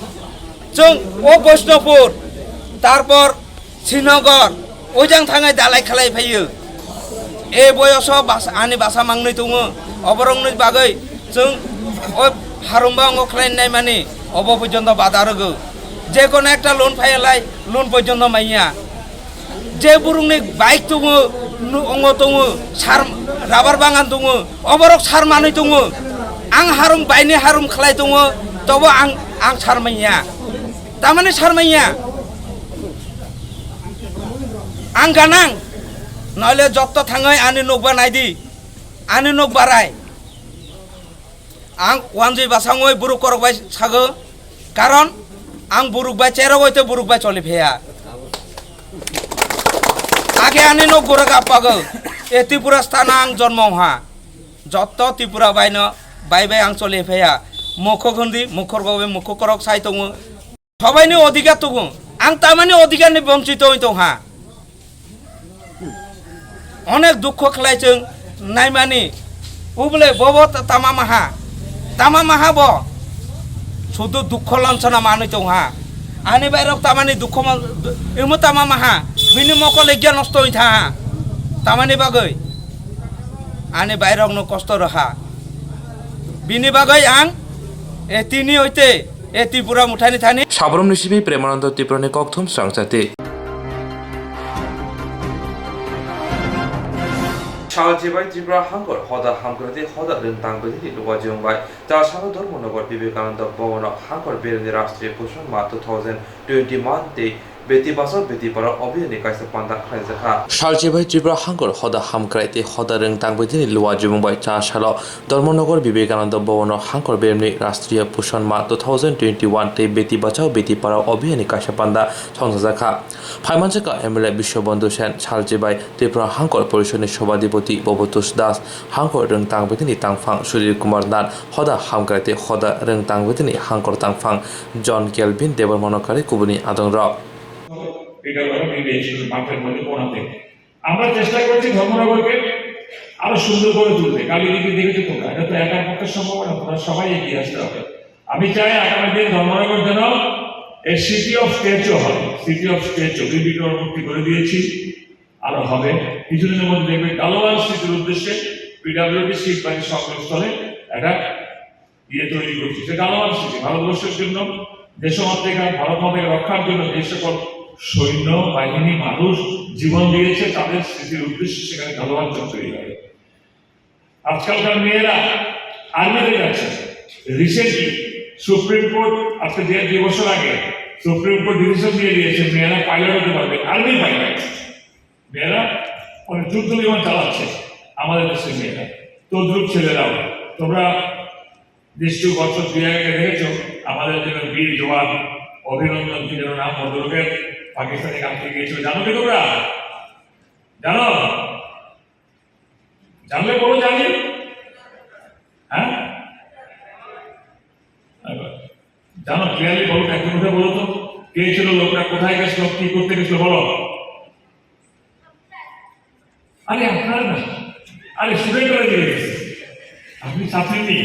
Chwng o Vaishnavpur, tarpor Srinagar, ojang thangai dalai khlai phaio. E boyoso bas-, ani basa mangnwi tongo, oborokni bagwi chwng o harumba ongo khlai nai mani, obo porjonto bada rwgo. Je kono ekta loan phaiya lai, loan porjonto manya. Je burungni bike tongo, nu-, ongo tongo, sar, rubber bagan tongo, oborok sar manwi tongo. Ang harum baini harum khlai tongo, tobo ang, ang sar manya. Tamani sar manya. Ang ganang, noile jotto thangwi ani nokba naidi, ani nokba rai. Ang wanjwi bwsangwi buruk korok bai sago, karon ang buruk bai cherogwi tei buruk bai choli pheya. Age ani nok gura gappago, e Tripura sthana ang jonmo wngha. Jotto Tripura baino bai bai ang choli pheya. Mokho khundi, mokhor gobe mokho korok sai tongo. Sobaini odhikar tongo. Ang tamani odhikarni bonchito wng tongha. Onek dukho khlai chwng naimani. Ubole bobo ta-, tama maha. Tama maha bo. Sudu dukho lansana manwi tongha. Ani bairok tamani dukho ma-, imo tama maha. Bini mokol egya nosto wng thaha. Tamani bagwi. Ani bairokno kosto rwha. Bini bagwi ang e tini oite e Tripura muthani thani. Sabrumni simi Premananda Tripurani kokthum srangchati. Salchibai Tripura hangkor hoda hamkrati hoda rwngtang bwtwini luwa jwngbai chasano Dharmanagar Vivekananda Bhavan hangkor beremni Rashtriya Poshan Ma two thousand twenty-one tei Beti Bachao Beti Padhao Abhiyan ni kaisa panda khlaijakha. Salchibai Tripura hangkor hoda hamkrai tei hoda rwngtang bwtwini luwa jwmung bai cha salo Dharmanagar Vivekananda Bhavan o hangkor beremni Rashtriya Poshan Ma two thousand twenty-one tei Beti Bachao Beti Padhao Abhiyan ni kaisa panda songchajakha. Phaimanjakha M L A Biswabandhu Sen, Salchibai Tripura hangkor porishod ni sobhadipoti Bhabatosh Das, hangkor rwngtang bwtwini tangphang Sudip Kumar Nath, hoda hamkrai tei hoda rwngtang bwtwini hangkor tangphang John Kelvin Debbarmano karwi kubuni adongrok. এটা ওরা মিলে শুধু মাঠের মধ্যে পড়াতে। আমরা চেষ্টা করছি ধর্মনগরকে আরো সুন্দর করে তুলতে। কালী দিকে দেখেছো তোমরা, এটা তো একার পক্ষে সম্ভব না, তোমরা সবাই এগিয়ে আসতে হবে। আমি চাই আগামী দিন ধর্মনগর যেন এ সিটি অফ স্ট্যাচু হয়, সিটি অফ স্ট্যাচু, বিবি মূর্তি করে দিয়েছি, আরো হবে। কিছুদিনের মধ্যে দেখবে গালোয়ান স্মৃতির উদ্দেশ্যে পিডাব্লিউডি শিববাড়ির সংগ্রহস্থলে একটা ইয়ে তৈরি করছি, সেটা আমার স্মৃতি। ভারতবর্ষের জন্য, দেশমাতৃকা, ভারত মাতাকে রক্ষার জন্য যে সকল সৈন্য বাহিনী, মানুষ জীবন দিয়েছে, তাদের স্মৃতির উদ্দেশ্যে সেখানে গালোয়ান চক তৈরি হবে। আজকালকার মেয়েরা আর্মিতে যাচ্ছে। রিসেন্টলি সুপ্রিম কোর্ট, আজকে দেড় দুই বছর আগে সুপ্রিম কোর্ট ডিসিশন দিয়ে দিয়েছে, মেয়েরা পাইলট হতে পারবে, আর্মি পাইলট। মেয়েরা মানে যুদ্ধ বিমান চালাচ্ছে আমাদের দেশের মেয়েরা, তদ্রুপ ছেলেরাও। তোমরা নিশ্চয়ই বছর দুই আগে দেখেছো, আমাদের যে বীর জওয়ান অভিনন্দন, কি যেন নাম ভদ্রলোকের, পাকিস্তানে কালকে গিয়েছিল, জানো কি তোমরা? জানো? জানলে বলো, জানি। হ্যাঁ, জানো, ক্লিয়ারলি বলো, একদম উঠে বলো তো, কে ছিল লোকটা, কোথায় গেছিল, কি করতে গেছিল, বলো। আরে আপনারা না, আরে স্টুডেন্টরা দিয়ে গেছে, আপনি ছাত্রী নেই।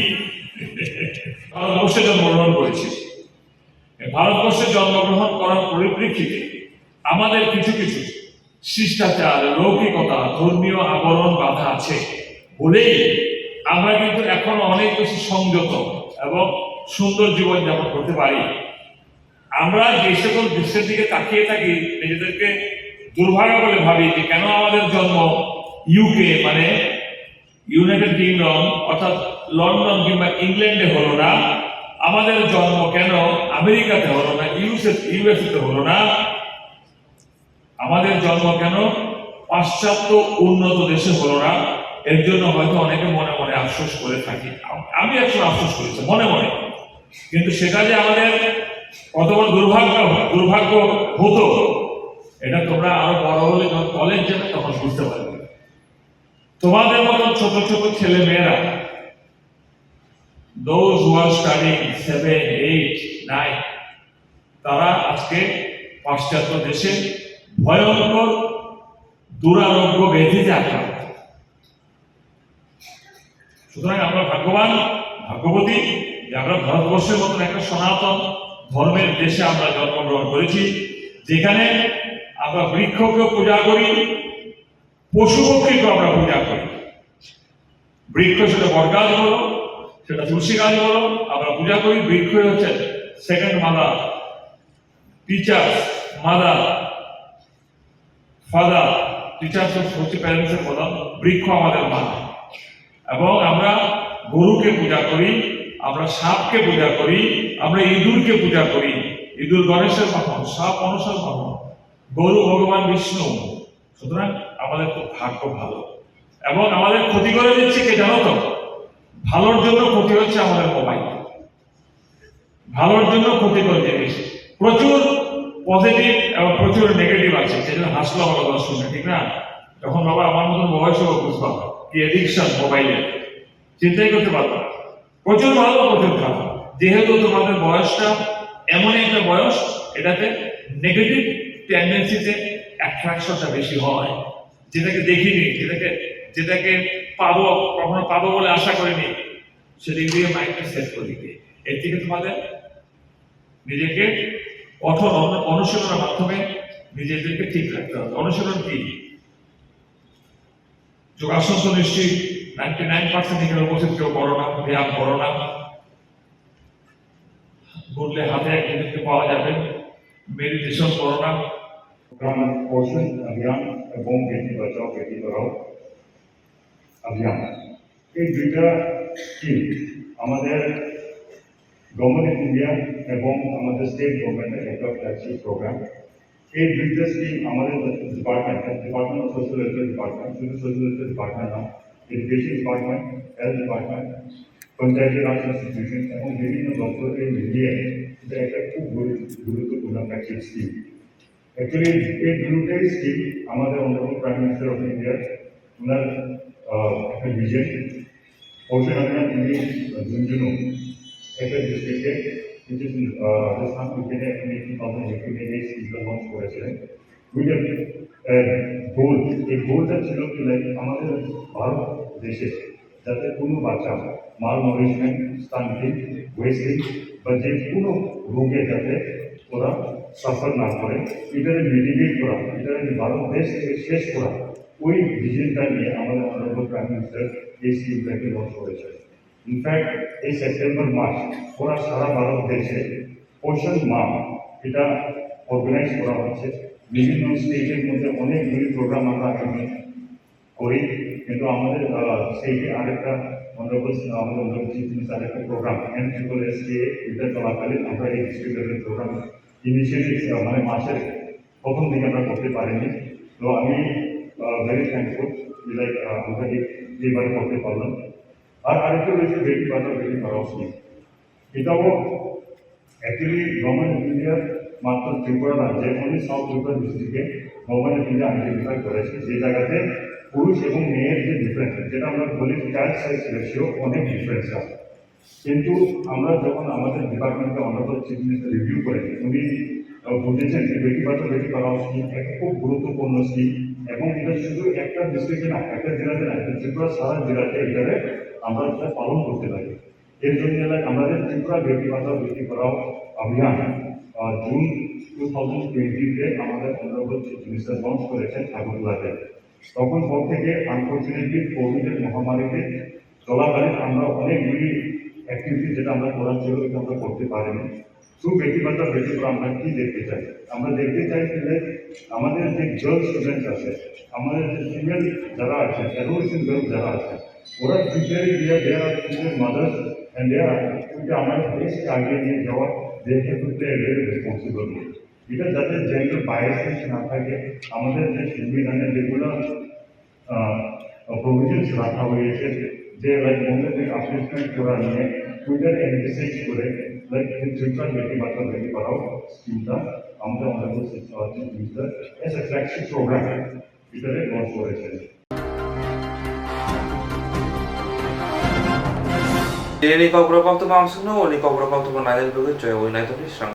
ভারতবর্ষে জন্মগ্রহণ করেছি। ভারতবর্ষে জন্মগ্রহণ করার পরিপ্রেক্ষিতে আমাদের কিছু কিছু শিষ্টাচার, লৌকিকতা, ধর্মীয় আবরণ বাঁধা আছে বলেই আমরা কিন্তু এখনো অনেক বেশি সংযত এবং সুন্দর জীবনযাপন করতে পারি। আমরা যে সকল দেশের দিকে তাকিয়ে থাকি, নিজেদেরকে দুর্ভাগা বলে ভাবি যে কেন আমাদের জন্ম ইউকে, মানে ইউনাইটেড কিংডম অর্থাৎ লন্ডন কিংবা ইংল্যান্ডে হলো না, আমাদের জন্ম কেন আমেরিকাতে হলো না, ইউএসএ ইউএসএ তে হলো না? আমাদের জন্ম কেন পাশ্চাত্য উন্নত দেশে হলো না? এর জন্য হয়তো অনেকে মনে মনে আফসোস করে থাকি। আম- আমি একসময় আফসোস করেছি মনে মনে। কিন্তু সেটা যে আমাদের কত বড় দুর্ভাগ্য, দুর্ভাগ্য হতো, এটা তোমরা আরো বড় হলে যখন কলেজ যাবে তখন বুঝতে পারবে। তোমাদের মতন ছোট ছোট ছেলে মেয়েরা, those who are studying seven, eight, nine, তারা আজকে পাশ্চাত্য দেশে ভয়ঙ্কর দুরারোগ্য ব্যাধিতে আক্রান্ত। সুতরাং আমরা ভাগ্যবান, ভাগ্যবতী যে আমরা ভারতবর্ষের মতন একটা সনাতন ধর্মের দেশে আমরা জন্মগ্রহণ করেছি, যেখানে আমরা বৃক্ষকে পূজা করি, পশু পক্ষীকে আমরা পূজা করি। বৃক্ষ সেটা বট গাছ বলো, সেটা তুলসী গাছ বলো, আমরা পূজা করি। বৃক্ষই হচ্ছে second mother, teacher, mother, father. Teacher হচ্ছে প্যারেন্টসের প্রধান, বৃক্ষ আমাদের মা। এবং আমরা গরুকে পূজা করি, আমরা সাপকে পূজা করি, আমরা ইঁদুরকে পূজা করি। ইঁদুর গণেশের বাহন, সাপ মনসার বাহন, গরু ভগবান বিষ্ণু। সুতরাং আমাদের খুব ভাগ্য ভালো। এবং আমাদের ক্ষতি করে দিচ্ছে কে জানো তো? ভালোর জন্য ক্ষতি হচ্ছে আমাদের মোবাইল, ভালোর জন্য ক্ষতিকর জিনিস। প্রচুর পজিটিভ এবং প্রচুর নেগেটিভ আছে। সেজন্য হাসলো আমার কথা শুনে, ঠিক না? যখন বাবা আমার মতন বয়স হবে বুঝবা কি অ্যাডিকশন মোবাইলের, চিন্তাই করতে পারবো না। প্রচুর ভালো, প্রচুর খারাপ। যেহেতু তোমাদের বয়সটা এমন একটা বয়স, এটাতে নেগেটিভ টেন্ডেন্সিতে অ্যাট্রাকশনটা বেশি হয়। যেটাকে দেখিনি, যেটাকে যেটাকে পাবো, কখনো পাবো বলে আশা করিনি, সেদিক দিয়ে মাইন্ডটা সেট করি। এর থেকে তোমাদের নিজেকে কঠোর অনু- অনুশীলনের মাধ্যমে নিজেদেরকে ঠিক রাখতে হবে। অনুশীলন কি? যোগাসন তো নিশ্চয়ই নাইনটি নাইন পার্সেন্ট এখানে উপস্থিত কেউ করো না, ব্যায়াম করো না, ঘুরলে হাতে এক মিনিট পাওয়া যাবে, মেডিটেশন করো না। গ্রাম পোষণ অভিযান এবং বেটি বাঁচাও বেটি পড়াও অভিযান, এই দুইটা স্কিম আমাদের গভর্নমেন্ট অফ ইন্ডিয়া এবং আমাদের স্টেট গভর্নমেন্টের একটা ফ্ল্যাগশিপ প্রোগ্রাম। এই দুইটা স্কিম আমাদের department, department of social welfare department, শুধু সোশ্যাল ওয়েলফেয়ার ডিপার্টমেন্ট না, এডুকেশন ডিপার্টমেন্ট, হেলথ ডিপার্টমেন্ট, পঞ্চায়েতি রাজ ইনস্টিটিউশন এবং বিভিন্ন দপ্তরকে মিলিয়ে এটা একটা খুব গুরু- গুরুত্বপূর্ণ ফ্ল্যাগশিপ স্কিম। অ্যাকচুয়ালি এই দুটোই স্কিম আমাদের honourable Prime Minister of India, ওনার আহ, একটা ভিশন। পরশু আমরা তিনি ঝুনঝুনু একটা ডিস্ট্রিক্টে, which is, আহ, রাজস্থান, ওখানে আপনি টু থাউজেন্ড এইটিনে এই স্কিমটা লঞ্চ করেছিলেন। উইথ গোল, এই গোলটা ছিল কি, লাইক, আমাদের ভারত দেশে যাতে কোনো বাচ্চা মাল নারিশমেন্ট, স্টান্টিং, ওয়েস্টিং বা যে কোনো রোগে যাতে ওরা সাফার না করে, এটারে মিটিগেট করা, এটারে ভারত দেশ থেকে শেষ করা, ওই ভিশনটা নিয়ে আমাদের অনারেবল প্রাইম মিনিস্টার এই স্কিমটাকে লঞ্চ করেছে। ইনফ্যাক্ট এই সেপ্টেম্বর মাস ওরা সারা ভারত দেশে পোষণ মাহ এটা অর্গানাইজ করা হচ্ছে। বিভিন্ন স্টেটের মধ্যে অনেকগুলি প্রোগ্রাম আমরা আয়োজন করি, কিন্তু আমাদের, আহ, স্টেটে আরেকটা অনারেবল, আমাদের অনারেবল চিফ মিনিস্টার আরেকটা programme, N triple S K, এটা চলাকালীন আমরা এই district level programme initiative, uh, মানে মাসের প্রথম দিকে আমরা করতে পারিনি। তো আমি, uh, very thankful, like, uh, আমরা এই, এইবার করতে পারলাম। আর আরেকটা রয়েছে বেটি বাঁচাও বেটি পড়াও স্কিম, এটাও অ্যাকচুয়ালি গভর্নমেন্ট অফ ইন্ডিয়া মাত্র ত্রিপুরা রাজ্যে, অনলি সাউথ ত্রিপুরা ডিস্ট্রিক্টে গভর্নমেন্ট অফ ইন্ডিয়া আইডেন্টিফাই করেছে, যে জায়গাতে পুরুষ এবং মেয়ের যে ডিফারেন্স, যেটা আমরা বলি চাইল্ড সেক্স রেশিও, অনেক ডিফারেন্স আছে। কিন্তু আমরা যখন আমাদের ডিপার্টমেন্টকে অনারেবল চিফ মিনিস্টার রিভিউ করে, উনি, আহ, বুঝেছেন যে বেটি বাঁচাও বেটি পড়াও স্কিম একটা খুব গুরুত্বপূর্ণ স্কিম, এবং এটা শুধু একটা ডিস্ট্রিক্টে না, একটা জেলাতে না, এটা ত্রিপুরা সারা জেলাতে এটারে আমরা এটা পালন করতে লাগে। এর জন্য এলাকা আমাদের ত্রিপুরা বেটি বাঁচাও বেটি পড়াও অভিযান, আহ, জুন টু থাউজেন্ড টোয়েন্টিতে আমাদের অনারেবল চিফ মিনিস্টার লঞ্চ করেছেন আগরতলাতে। তখন পর থেকে আনফরচুনেটলি কোভিডের মহামারীতে চলাকালীন আমরা অনেকগুলি অ্যাক্টিভিটি যেটা আমরা করার ছিল, ওটা আমরা করতে পারিনি। থ্রু বেটি বাঁচাও বেটি পড়াও আমরা কি দেখতে চাই? আমরা দেখতে চাই যে আমাদের যে গার্ল স্টুডেন্ট আছে, আমাদের যে ফিমেল যারা আছে, অ্যাডোলেসেন্ট গার্ল যারা আছে, ওরা ফিউচারে গিয়ে, they are future mothers, And they are কিন্তু আমার দেশকে এগিয়ে নিয়ে যাওয়া, they have to play a very responsible role. এটা যাতে জেন্ডার বায়াস না থাকে, আমাদের যে সংবিধানে যেগুলো প্রভিশনস রাখা হয়েছে, যে লাইক মহিলাদের আপলিফমেন্ট করা নিয়ে, উইদার এমফেসাইজ করে, লাইক ফিউচার বেটি বাঁচাও বেটি পড়াও স্কিমটা আমাদের honourable chief minister as a flagship programme ভিতরে লঞ্চ করেছেন। Tini ni kokborok koktwma ang sungno, uni kokborok koktwma nainani bagwi chwng ui naitokni srang.